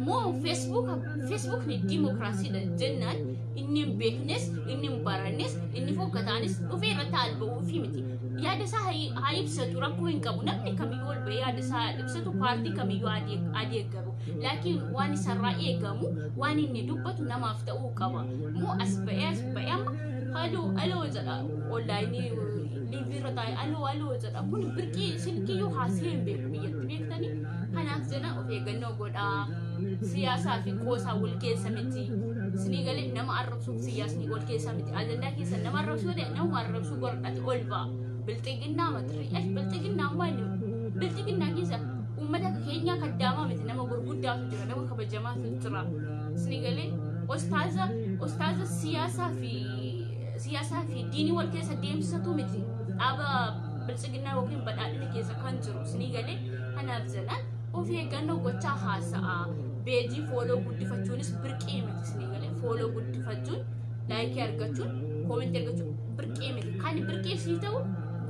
Moo Feesbuukni diimokiraasiidha jennaan inni hin beeknes, inni hin barannes, inni fokkataanis dhufee irratti alba'uufi miti. Yaada isaa haa ibsatu, rakkoo hin qabu. Namni kamiyyuu ol ba'ee yaada isaa ibsatu, paartii kamiyyuu haa deeggaru. Laakiin waan isarraa eegamu waan inni dubbatu namaaf ta'uu qaba. Moo as ba'ee amma haloo aloo jedha, onlaayinii liivii irra taa'e aloo aloo jedha. Kun birqii silkiyyuu haasee hin beeku biyyatti beektanii. Kanaaf jenna of eeggannoo godhaa. Siyaasaa fi qoosaa wal keessa miti. Isinii galee? Nama arrabsuuf siyaasni wal keessa miti. Ajandaa keessa nama arrabsuu ta'e nama arrabsuu godhate ol ba'a. Bilxiginnaa matirii bilxiginnaa maali? Bilxiginnaa keessa uummata keenyaa kaddaamaa miti, nama gurguddaatu jira, nama kabajamaatu jira. Isinii galee? Ostaaza siyaasaa fi diinii wal keessa deemsisatu miti. Dhaaba bilxiginnaa yookiin badhaadhina keessa kan jiru, isinii galee? Kanaaf jedhan of eeggannoo gochaa haasa'a. Beejii follow guddifachuunis birqii miti, isinii galee? Follow guddifachuun, laayikii argachuun, koomentii argachuun birqii miti. Kan birqii sii ta'u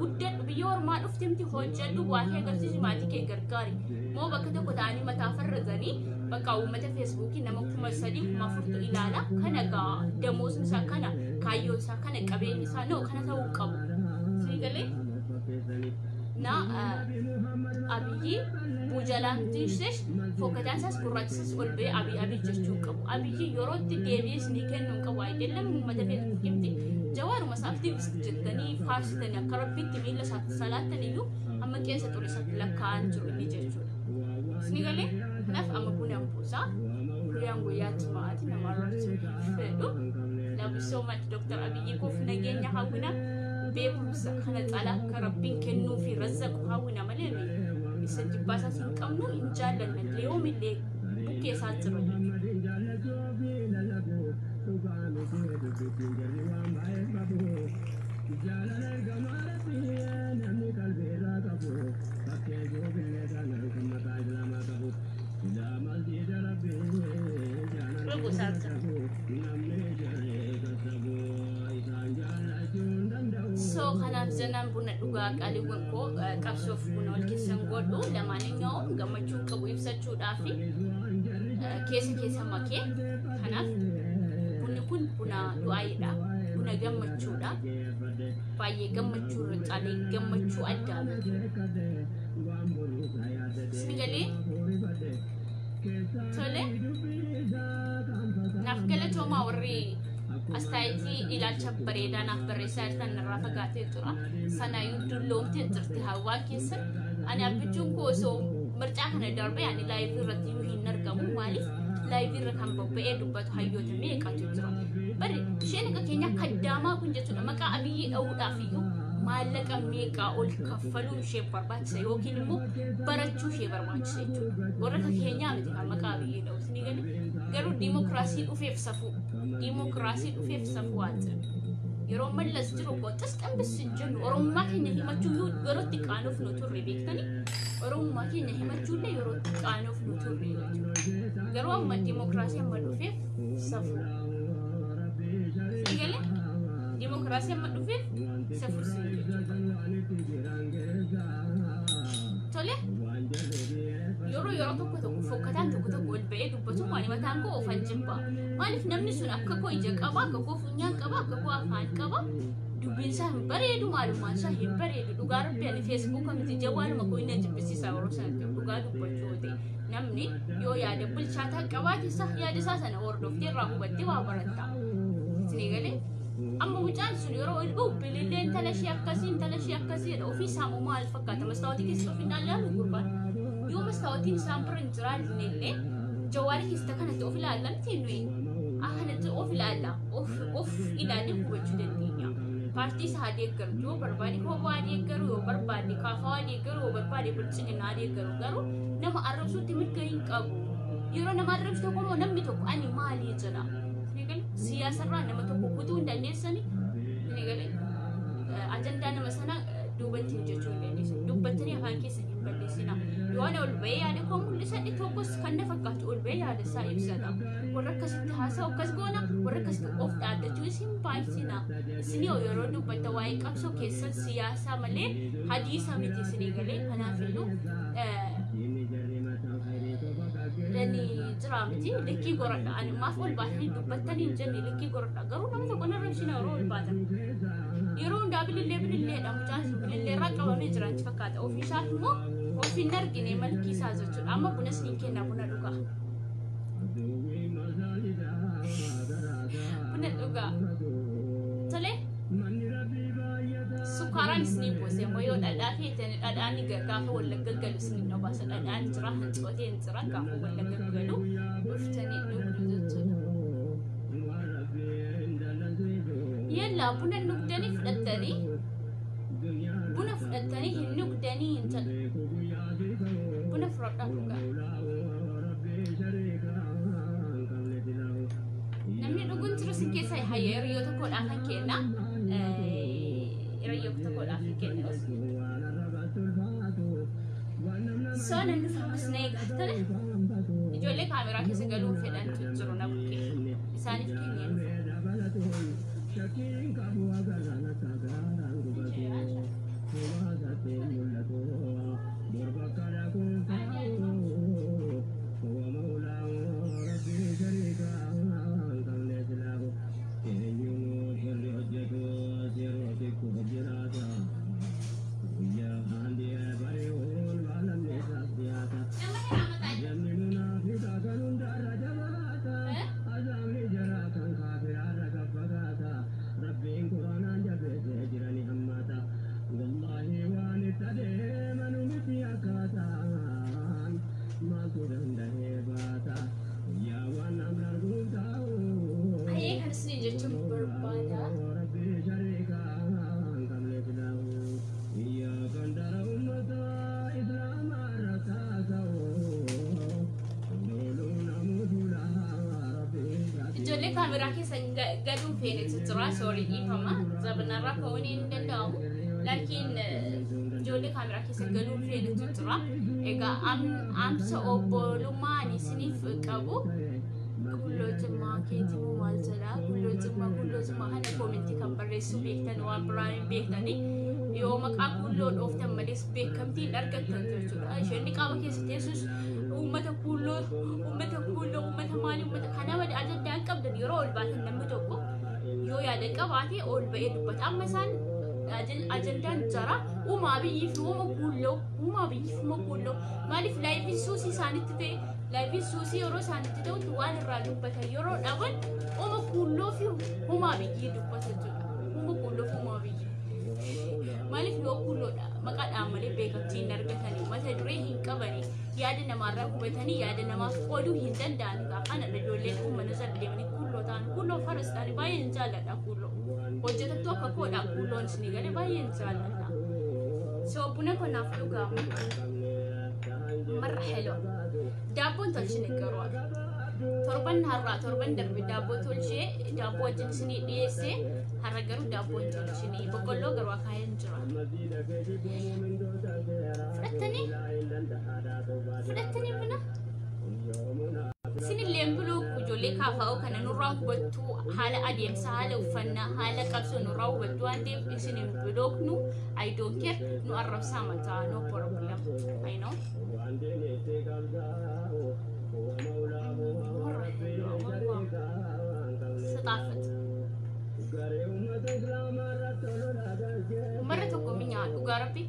Guddadhu biyya ormaa dhuftimti hojjedhu waa kee agarsiisi maatii kee gargaari. Moo bakka tokko ta'anii mataa farrazanii bakka uummata feesbuukii nama 3000 4000 ilaala kana gaa damoosni isaa kana kaayyoon isaa kana qabeenyi isaa noo kana ta'uu qabu. Sii galee na Abiyyi buujalaan tiishes fokkataan isaas gurraacha isaas ol ba'ee Abiy Abiy jechuu qabu. Abiyyi yeroo itti deebi'ee isinii kennuu hin qabu. Ayidallam uummata feesbuukiitti jawaaruma isaaf jettanii faarsitanii akka rabbiitti miila isaatti salaattan iyyuu amma qeensa xurisatti lakkaa'an jiru inni jechuudha. Isinii galee kanaaf amma bunaan buusaa. Guyyaan guyyaa jimaati nama arrabsuu hin fedhu. Love you so much Dr. Abiyyi koof nageenya hawwina beekumsa kana caalaa akka rabbiin kennuu fi razzaqu hawwina malee nuyi isa jibbaa isaas hin qabnu hin jaallanna illee yoomillee bukkee isaa jira jechuudha. Rubusaa jira. So kanaaf jennaan buna dhugaa qaaliiwwan koo qabsoof buna wal keessan godhu lamaaninyoo gammachuu qabu ibsachuudhaaf keessa keessa makee kanaaf bunni kun buna du'aayiidha. Buna gammachuudha. Baay'ee gammachuu irra caalee gammachuu addaa jechuudha. Isin galee tole naaf galatoomaa warri astaayitii ilaalcha bareedaa naaf barreessaa jirtan irraa fagaatee jira. Sanaayyuu dulloomtee jirti hawaan keessan. Ani abbichuun koo osoo mircaa kana darbee ani live irratti iyyuu hin argamu. Maaliif live irra kan bobba'ee dubbatu hayyoota meeqatu jira. Bari isheen akka keenya kaddaamaa kun jechuudha maqaa Abiyyii dha'uudhaaf iyyuu maallaqa meeqaa ol kaffaluu ishee barbaachisa yookiin immoo barachuu ishee barbaachisa jechuudha. Warra akka keenyaa miti kan maqaa Abiyyii dha'u isinii galee garuu diimokiraasii dhufeef safuu diimokiraasii dhufeef safuu waan jedhu. Yeroo Mallas jiru qoxis xambis hin jennu Oromummaa keenya himachuu yeroo itti qaanuuf nu turre beektanii Oromummaa keenya himachuullee yeroo itti qaanuuf nu turre jechuudha. Garuu amma diimokiraasii amma dhufeef safuu. Isinii galee diimokiraasii amma dhufeef safuu isin jechuudha. Tole yeroo yeroo tokko tokko fokkataan tokko tokko ol ba'ee dubbatu maali mataan koo ofan jibba. Maaliif namni sun akka koo ija qaba, akka koo funyaan qaba, akka koo afaan qaba. Dubbiin isaa hin bareedu, maalummaan isaa hin bareedu. Dhugaa rabbi ani feesbuuka miti jawwaaluma koo inni jibbisiisa yeroo sanatti dhugaa dubbachuu yoo ta'e. Namni yoo yaada bilchaataa qabaate isaa yaada isaa sana hordoftee irraa hubattee waa baratta. Isinii galee amma mucaan sun yeroo ol ba'u bilillee intala ishee akkasii intala ishee akkasii jedha ofii isaa immoo maal fakkaata mastaawotii keessa of hin ilaalu gurbaan. Yoo mastaawotiin isaan bira hin jiraanne illee jawaala keessa kanatti of ilaallamti nuyi akkanatti of ilaalla of of ilaallee hubachuu dandeenya. Paartii isaa deeggaru yoo barbaade kophaa deeggaru yoo barbaade kaafaa deeggaru yoo barbaade bilchiginaa deeggaru garuu nama arrabsuutti mirga hin qabu. Yeroo nama arrabsu tokko immoo namni tokko ani maalii jedha. Siyaasarraa nama tokko kutuu hin dandeessani. Ajandaa nama sana duubatti hojjechuu hin dandeessan. Dubbattanii afaan keessa hin balleessina. Yoo ana ol ba'ee yaada koo mul'isadhe tokkos kan na fakkaatu ol ba'ee yaada isaa ibsata. Warra akkasitti haasa'u akkas goona warra akkasitti of dhaaddachuu isin baay'isina. Isin yeroo dubbatta waa'ee qabsoo keessan siyaasaa malee hadiisa miti isinii galee kanaafiyyuu lani jira miti likkii goradha. Ani maaf ol baatanii dubbattanii hin jenne likkii goradha. Garuu nama tokko narra ibsina yeroo ol baatan. Yeroo hundaa bilillee bililleedha mucaan sun bilillee irraa qabamee jira achi fakkaata. Ofii isaaf immoo of hin argine malkii isaa jechuudha. Amma buna isiniin kenna buna dhugaa. Buna dhugaa. Tole sukkaaraan isinii buuse immoo yoo dhadhaa feetan dhadhaan gaafa wallagga galu isinii dhobaasa dhadhaan jira hancooteen jira gaafa wallagga galu dhuftanii dhugdu jechuudha. Yallaa buna dhugdanii fudhattanii buna fudhattanii hin dhugdanii hin jedhu. Buna fudhadhaa dhugaa. Namni dhuguun jiru sin keessa hayya hiriyyoo tokkodhaaf kan kenna. Hiriyyoo tokkodhaaf kan kenna. So namni ammas na eegaa tole. Ijoollee kaameraa keessa galuu fedhantu jiru na bukkee. Isaaniif kennee dhufa. Hayyee, kan isin jechuun barbaada. Ijoollee kaameraa keessa galuun feenetu jira. Sorry, dhiifama. Zabanarraa ka'uun hin danda'amu. Laakiin ijoollee kaameraa keessa galuun feenetu jira. Egaa amsa obbolummaa ani isiniif qabu. Kulloo jimmaa keetii moo maal jedhaa? Kulloo jimmaa, kulloo jimmaa kana koomentii kan barreessuu beektan, waan biraa hin beektanii. Yoo maqaa kulloo dhooftan malees beekamtii hin argattan jechuudha. Isheen qaama keessa teessus uummata kulloo, uummata kulloo, uummata maalii, uummata kana malee ajandaa hin qabdan. Yeroo ol baatan namni tokko yoo yaada qabaate ol ba'ee dubbata. Amma isaan ajandaan jara uumaa biyyii fi uuma kulloo, uumaa biyyii fi uuma kulloo. Maaliif laayifiin suusii isaanitti ta'e? Laayifiin suusii yeroo isaanitti ta'utti waan irraa dubbatan yeroo dhaban uuma kulloo fi uumaa biyyii dubbata jechuudha. Uuma kulloo fi uumaa biyyii. Maaliif yoo kulloodha maqaadhaan malee beekamtii hin argatanii, mata duree hin qabanii, yaada namaarraa hubatanii yaada namaaf qooduu hin danda'an. Kana ijoolleen uummata jala deemanii kulloo ta'an, kulloo faras ta'anii, baay'een jaalladha kulloo. Hojjetattuu akka koodha kulloon isinii galee, baay'een jaalladha. So buna kanaaf dhugamu marra heloo. Daabboon tolchine garuu torban har'aa, torban darbe daabboo tolchee daabboo wajjin isinii dhiyeessee, har'a garuu daabboon tolchine, boqqolloo garuu akaayeen jira. Fudhattanii fudhattanii buna isinillee buluu ijoollee kaafa'oo kana nurraa hubattuu, haala adeemsa, haala uffannaa, haala qabsoo nurraa hubattuu waan ta'eef isin hin bilooknu. I don't care, nu arrabsaa mataa, no problem, I know. مرة حلوة والله، ስጣፍጥ marra tokko mi'aa, dhugaa rabbi.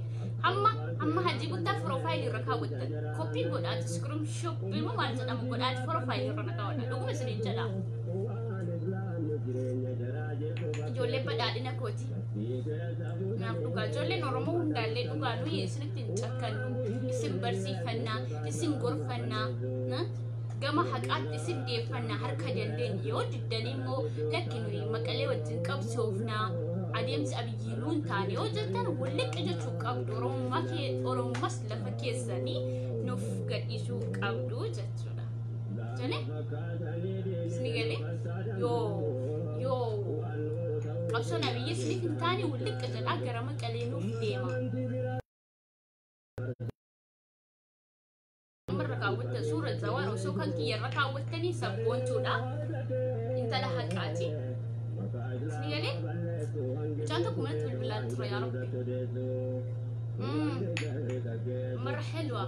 Hamma hamma hajii guddaa profile irra kaawwattan copy godhaati, screenshot immoo maal jedhamu godhaati, profile irra na kaawwadha. Dhuguma isiniin jedha. Ijoollee badhaadhina kooti. Naaf dhugaa, ijoolleen Oromoo hundaallee dhugaa nuyi isinitti hin cakkannu, isin barsiifannaa, isin gorfannaa, gama haqaatti isin deeffannaa harka dandeenye. Yoo diddanii immoo lakki nuyi maqalee wajjin qabsoofnaa, adeemsi abiyyii nuun taane yoo jettan, walliqqa jechuu qabdu. Oromummaa kee, oromummaas lafa keessanii nuuf gadhiisuu qabdu jechuudha. Jale isni galee yoo qabsoon abiyyi isiniif hin taane, walliqqa jedhaa gara maqalee nuuf deema. Irra kaawwattan suura zawaan osoo kan kiyyarra kaawwattanii sabboontuudha. Intala haqaati. Isni galee mucaan tokko manatti bilbilaa ture, yaa rabbi. مرة حلوة.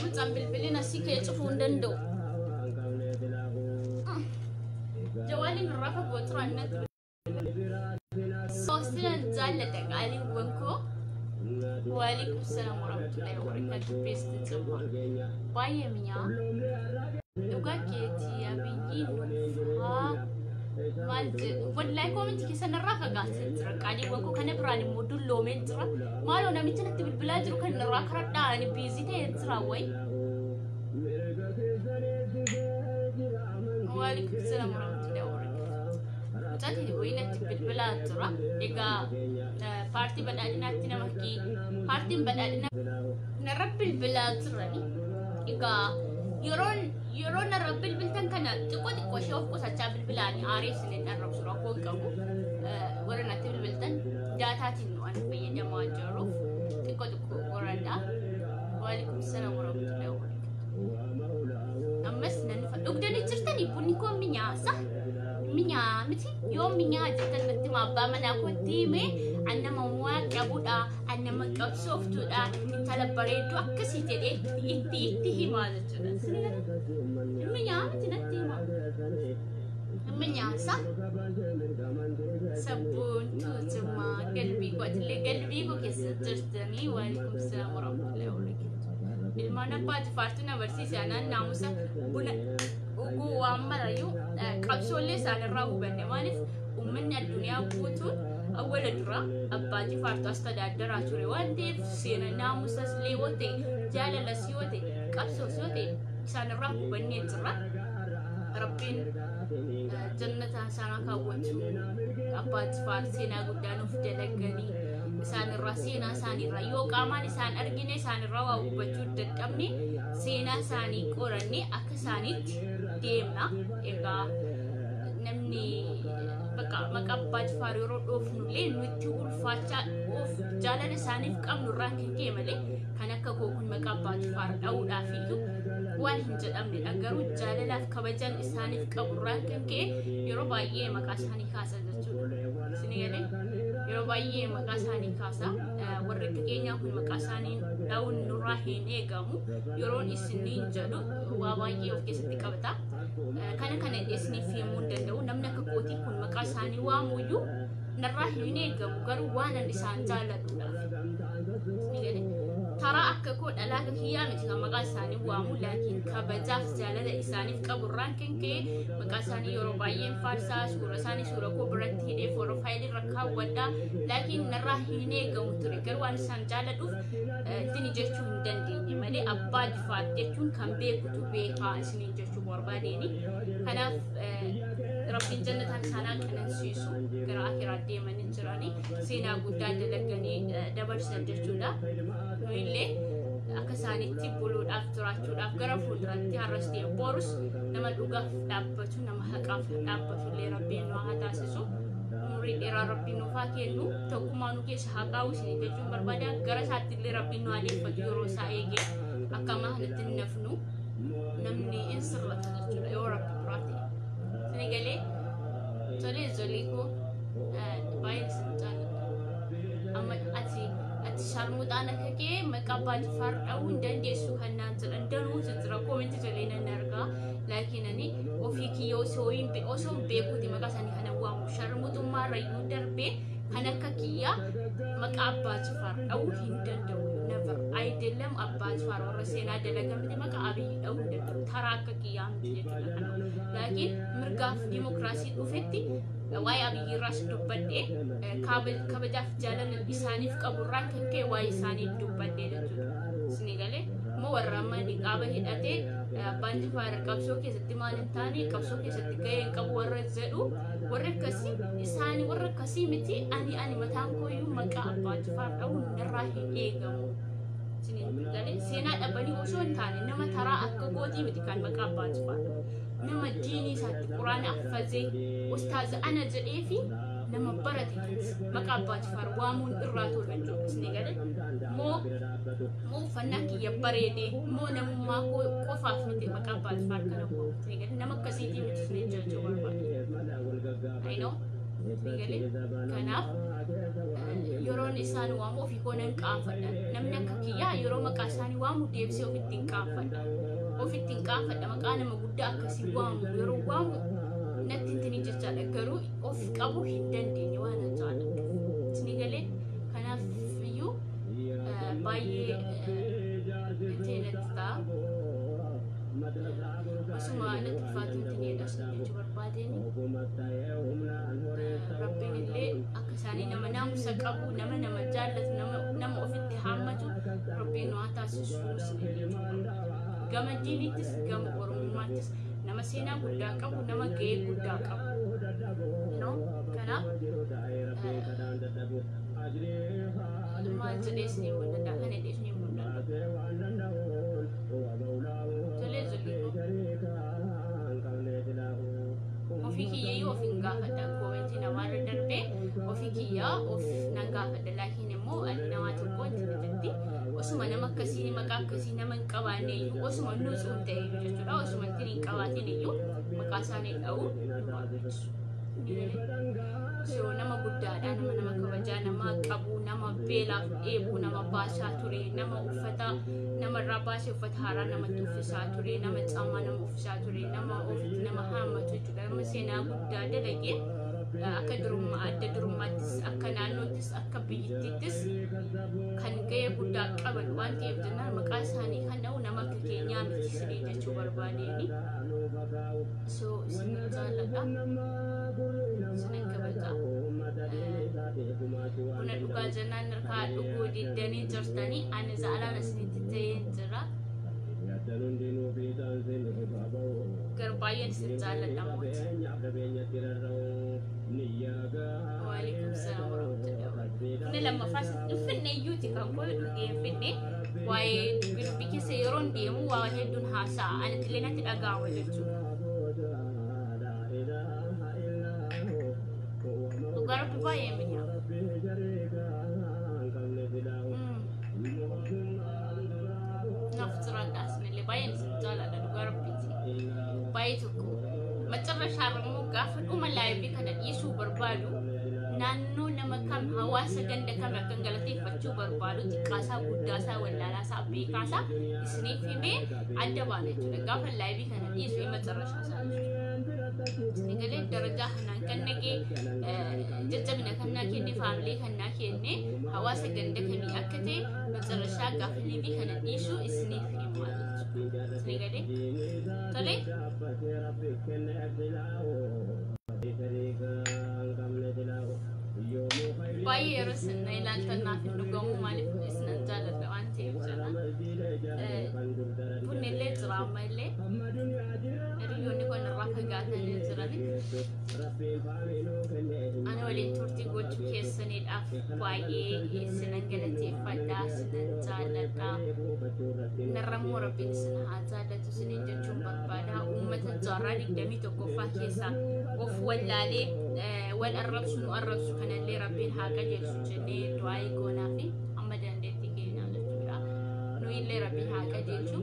Mucaan bilbilina si kee cufuu hin danda'u. Jawaaliin irraa fagoo turan natti. Soosinan jaalladha qaaliiwwan koo. Waalaikum salaam warahmatullahi wabarakatuh. Best jimma. Baay'ee mi'aa. Dhugaa keetii, abiyyiin nuuf haa maal jedhu. Wallahi koomentii keessan irraa fagaatee jira. Qaaliiwwan koo, kana biraan immoo dulloomee jira. Maaloo namicha natti bilbilaa jiru kan irraa karadhaa, ani busy ta'ee jira wayi. Waalaikum salaam warahmatullahi wabarakatuh. Mucaatiin wayii natti bilbilaa jira. Egaa paartii badhaadhinaatti nama kee paartiin badhaadhinaa narra bilbilaa jirani. Egaa yeroo narra bilbiltan kana xiqqoo xiqqoo ishee of qusachaa bilbilaanii aaree isiniin arrabsu rakkoo hin qabu. Warra natti bilbiltan daataatiin nu an fayyadamaa jiruuf xiqqoo xiqqoo qoradha. Waalaikum salaam warahmatullahi wabarakatuh. Ammas nan dhufa. Dhugdanii jirtanii? Bunni koo mi'aasa. Minyaa miti yoo minyaa jettan natti hima abbaa manaa kootti hime an nama waan qabudha an nama qabsooftuudha intala bareedduu akkasii jedhee itti itti himaa jechuudha. Minyaa miti natti hima. Minyaasa sabboontuu jimmaa galbii kootillee galbii koo keessa jirtanii waalaikum salaam warahmatullahi wabarakatuh. Ilmaan abbaa jifaartu na barsiise anaan naamusa buna dhuguu waan marayyuu qabsoollee isaanirraa hubanne maaliif uummanni addunyaa guutuun awwala dura abbaa jifaartu as tadaaddaraa ture waan ta'eef seena naamusas illee yoo ta'e jaalalas yoo ta'e qabsoos yoo ta'e isaanirraa hubannee jirra. Rabbiin jannata isaanaa kaawwatu abbaa jifaar seenaa guddaa nuuf dalaganii isaanirraa seenaa isaaniirraa yoo qaamaan isaan argine isaanirraa waa hubachuu dadhabne seenaa isaanii qoranne akka isaaniitti deemna. Egaa namni bakka maqaa abbaa jifaar yeroo dhoofnullee nutti ulfaachaa of jaalala isaaniif qabnu irraa kan ka'e malee kan akka koo kun maqaa abbaa jifaar dha'uudhaaf iyyuu waan hin jedhamnedha. Garuu jaalalaaf kabajan isaaniif qabu irraa kan ka'e yeroo baay'ee maqaa isaanii kaasa jechuudha. Isin galee yeroo baay'ee maqaa isaanii kaasa. Warri akka keenyaa kun maqaa isaanii dha'uun nurraa hin eegamu. Yeroon isiniin jedhu waa baay'ee of keessatti qabata. Kana kana isiniif himuu hin danda'u. Namni akka kootii kun maqaa isaanii waamuyyuu narraa hin eegamu. Garuu waan ani isaan jaalladhuudhaaf. Isin galee taraa akka koo dhalaa akka kiyyaa miti kan maqaa isaanii waamu laakiin kabajaaf jaalala isaaniif qabu irraan kan ka'e maqaa isaanii yeroo baay'een faarsaa suura isaanii suura koo biratti hidhee profaayilii irra kaawwadha laakiin narraa hin eegamu ture garuu waan isaan jaalladhuuf ittiin jechuu hin dandeenye malee abbaa jifaar jechuun kan beekutu beekaa isiniin jechuu barbaadeeni kanaaf rabbiin jannataan isaanaa qanansiisu gara akiraa deemanii jiranii seenaa guddaa dalaganii dabarsan jechuudha. Nuyillee akka isaanitti buluudhaaf jiraachuudhaaf gara fuulduratti har'as ta'e borus nama dhugaaf dhaabbatu nama haqaaf dhaabbatu illee rabbiin nu haa taasisu. Umurii dheeraa rabbiin nuuf haa kennu tokkummaa nu keessa haa kaa'u isin jechuun barbaada gara isaatti illee rabbiin nu haa deeffatu yeroo isaa eegee akka ammaa kanatti hin nafnu namni in sirrata jechuudha yoo rabbi biraa ta'e. Isin galee tolee ijoollee koo baay'een isin jaalladha. Amma ati ati sharmuxaan akka kee maqaa abbaa jifaar dha'uu hin dandeessu kan naan jedhan danuu jira koomentii jalee nan argaa laakiin ani ofii kiyya osoo hin osoo beekuuti maqaa isaanii kana waamu sharmuxummaa irrayyuu darbee kan akka kiyyaa maqaa abbaa jifaar dha'uu hin danda'u never አይደለም abbaa jifaar warra seenaa dalagan miti maqaa abiyyi dha'uu hin danda'u taraa akka kiyyaa miti jechuudha kana laakiin mirgaaf dimokiraasii dhufetti waa'ee abiyyi irraas dubbadhee kabajaaf jaalala isaaniif qabu irraan kan ka'e waa'ee isaanii dubbadhee jechuudha. Isin galee immoo warra amma niqaaba hidhatee abbaan jifaar qabsoo keessatti maal hin taane qabsoo keessatti gahee hin qabu warra jedhu warra akkasii isaanii warra akkasii miti ani ani mataan kooyyuu maqaa abbaa jifaar dha'uun narraa hin eegamu. Isin galee seenaa dhabanii osoo hin taane nama taraa akka gootii miti kan maqaa abbaa jifaar nama diinii isaatti quraana affazee ustaaza ana jedhee fi nama barate maqaa abbaa jifaar waamuun irraa tola jechuudha. Isin galee moo moo uffannaa kiyya bareedee moo namummaa koo qofaaf miti maqaa abbaa jifaar kana koo isin galee nama akkasiitii miti isin jechuu barbaade. I know. Isin galee kanaaf yeroon isaan waamu ofii koo nan qaanfadha. Namni akka kiyyaa yeroo maqaa isaanii waamu deebisee ofitti hin qaanfadha. Ofitti hin qaanfadha maqaa nama guddaa akkasii waamu yeroo waamu natti ittiin jechaadha garuu of qabuu hin dandeenye waan an jaalladhu. Isin galee kanaaf iyyuu baay'ee itti natti ta'a. Osuma natti ulfaatu ittiin jedha isin jechuu barbaadeen rabbiin illee akka isaanii nama naamusa qabu nama nama jaallatu nama nama ofitti haammatu rabbiin nu haa taasisu isin jechuu barbaada. Gama diinittis gama oromummaattis nama seenaa guddaa qabu nama gahee guddaa qabu. Kanaaf maal jedhee isin himuu danda'a kana jedhee isin himuu danda'a. Tolee ijoollee ofii kiyyayyuu of hin gaafadha koomentii namaarra darbee ofii kiyyaa of nan gaafadha laakiin immoo ani namaa tokko wanti jetti osuma nama akkasii maqaa akkasii nama hin qabaanne iyyuu osuma nuusuun ta'e iyyuu jechuudha osuma ittiin hin qabaatin iyyuu maqaa isaanii dha'uu hin barbaachisu. So nama guddaadha, nama kabajaa, nama qabu, nama beelaaf dheebuu nama baasaa ture, nama uffata namarraa baasee uffata haaraa namatti uffisaa ture, nama caamaa nama uffisaa ture, nama ofitti nama haammatu jechuudha. Nama seenaa guddaa dalage akka durummaa adda durummaattis akka naannoottis akka biyyattiittis kan gahee guddaa qaban waan ta'eef jennaan maqaa isaanii kan dha'u nama akka keenyaa miti isinii jechuu barbaadeeni. So isin jaalladha. Isinan kabaja. Buna dhugaa jennaan harkaa dhuguu diddanii jirtanii ani zaalaan isinitti ta'ee jira. Garuu baay'een isin jaalladha mooti. Waalaikum salaam warahmatullahi wabarakatuh. Inni lammaffaa hin finne iyyuuti kan koo dhugee hin finne. Waa'ee dubbii dubbii keessa yeroon deemu waa hedduun haasa'a. Ani illee natti dhaga'ama jechuudha. Dhugaa rabbi baay'ee mi'a. Naaf jiraadha isinillee baay'een isin jaalladha dhugaa rabbiiti. Baay'ee tokko. Macarrashaa immoo gaafa dhuma live kana dhiisuu barbaadu naannoo nama kam hawaasa ganda kam akkan galateeffachuu barbaadu xiqqaasaa guddaasaa wallaalaasaa beekaasaa isiniif himee adda baana jechuudha. Gaafa live kana dhiisu macarrashaa isaa jechuudha. Isin galee darajaa kanaan kan nagee jajjabina kan naa kenne family kan naa kenne hawaasa ganda kamii akka ta'e macarrashaa gaafa live kana dhiisu isiniif himaa jechuudha. Isin galee tolee. Baay'ee yeroo isin na ilaaltan naaf hin dhugamu maaliif isinan jaalladha waan ta'eef jedha. Bunni illee jira amma illee hiriyoonni kun irraa fagaatanii jirani. Ani waliin turtii gochuu keessaniidhaaf baay'ee isinan galateeffadha, isinan jaalladha. Narra immoo rabbiin isin haa jaallatu isiniin jechuun barbaada. Uummata jaarraa 21ffaa keessaa of wallaalee wal arrabsu nu arrabsu kanallee rabbiin haa qajeelchu jennee du'aa goonaa fi amma dandeettii keenyaa jechuudha. Nu illee rabbiin haa qajeelchu.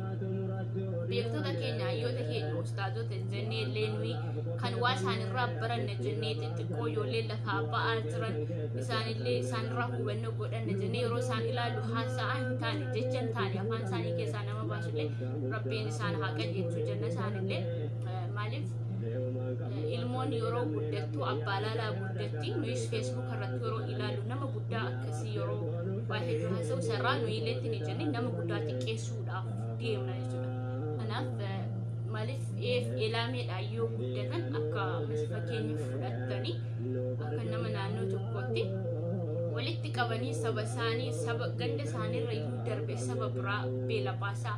Beektota keenya hayyoota keenya ustaazota jennee illee nuyi kan waa isaanirraa baranna jennee xixiqqoo ijoollee lafaa ba'aa jiran isaanillee isaanirraa hubannoo godhanna jennee yeroo isaan ilaallu haasa'aa hin taane jecha hin taane afaan isaanii keessaa nama baasullee rabbiin isaan haa qajeelchu jenna isaanillee maaliif ilmoon yeroo guddattu abbaa laalaa guddatti nuyis Facebook irratti yeroo ilaallu nama guddaa akkasii yeroo waa hedduu haasa'u sarraa nuyi illee ni jenne nama guddaa xiqqeessuudhaaf deemna jechuudha. Kanaaf maaliif eef elaameedhaan yoo guddatan akka fakkeenya fudhattanii akka nama naannoo tokkootti walitti qabanii saba isaanii saba ganda isaaniirra iyyuu darbe saba biraa beela baasaa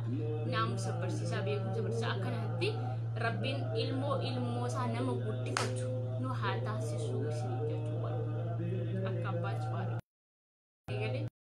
naamusa barsiisaa beekumsa barsiisaa akkanatti rabbiin ilmoo ilmoo isaa nama guddifatu nu haa taasisu.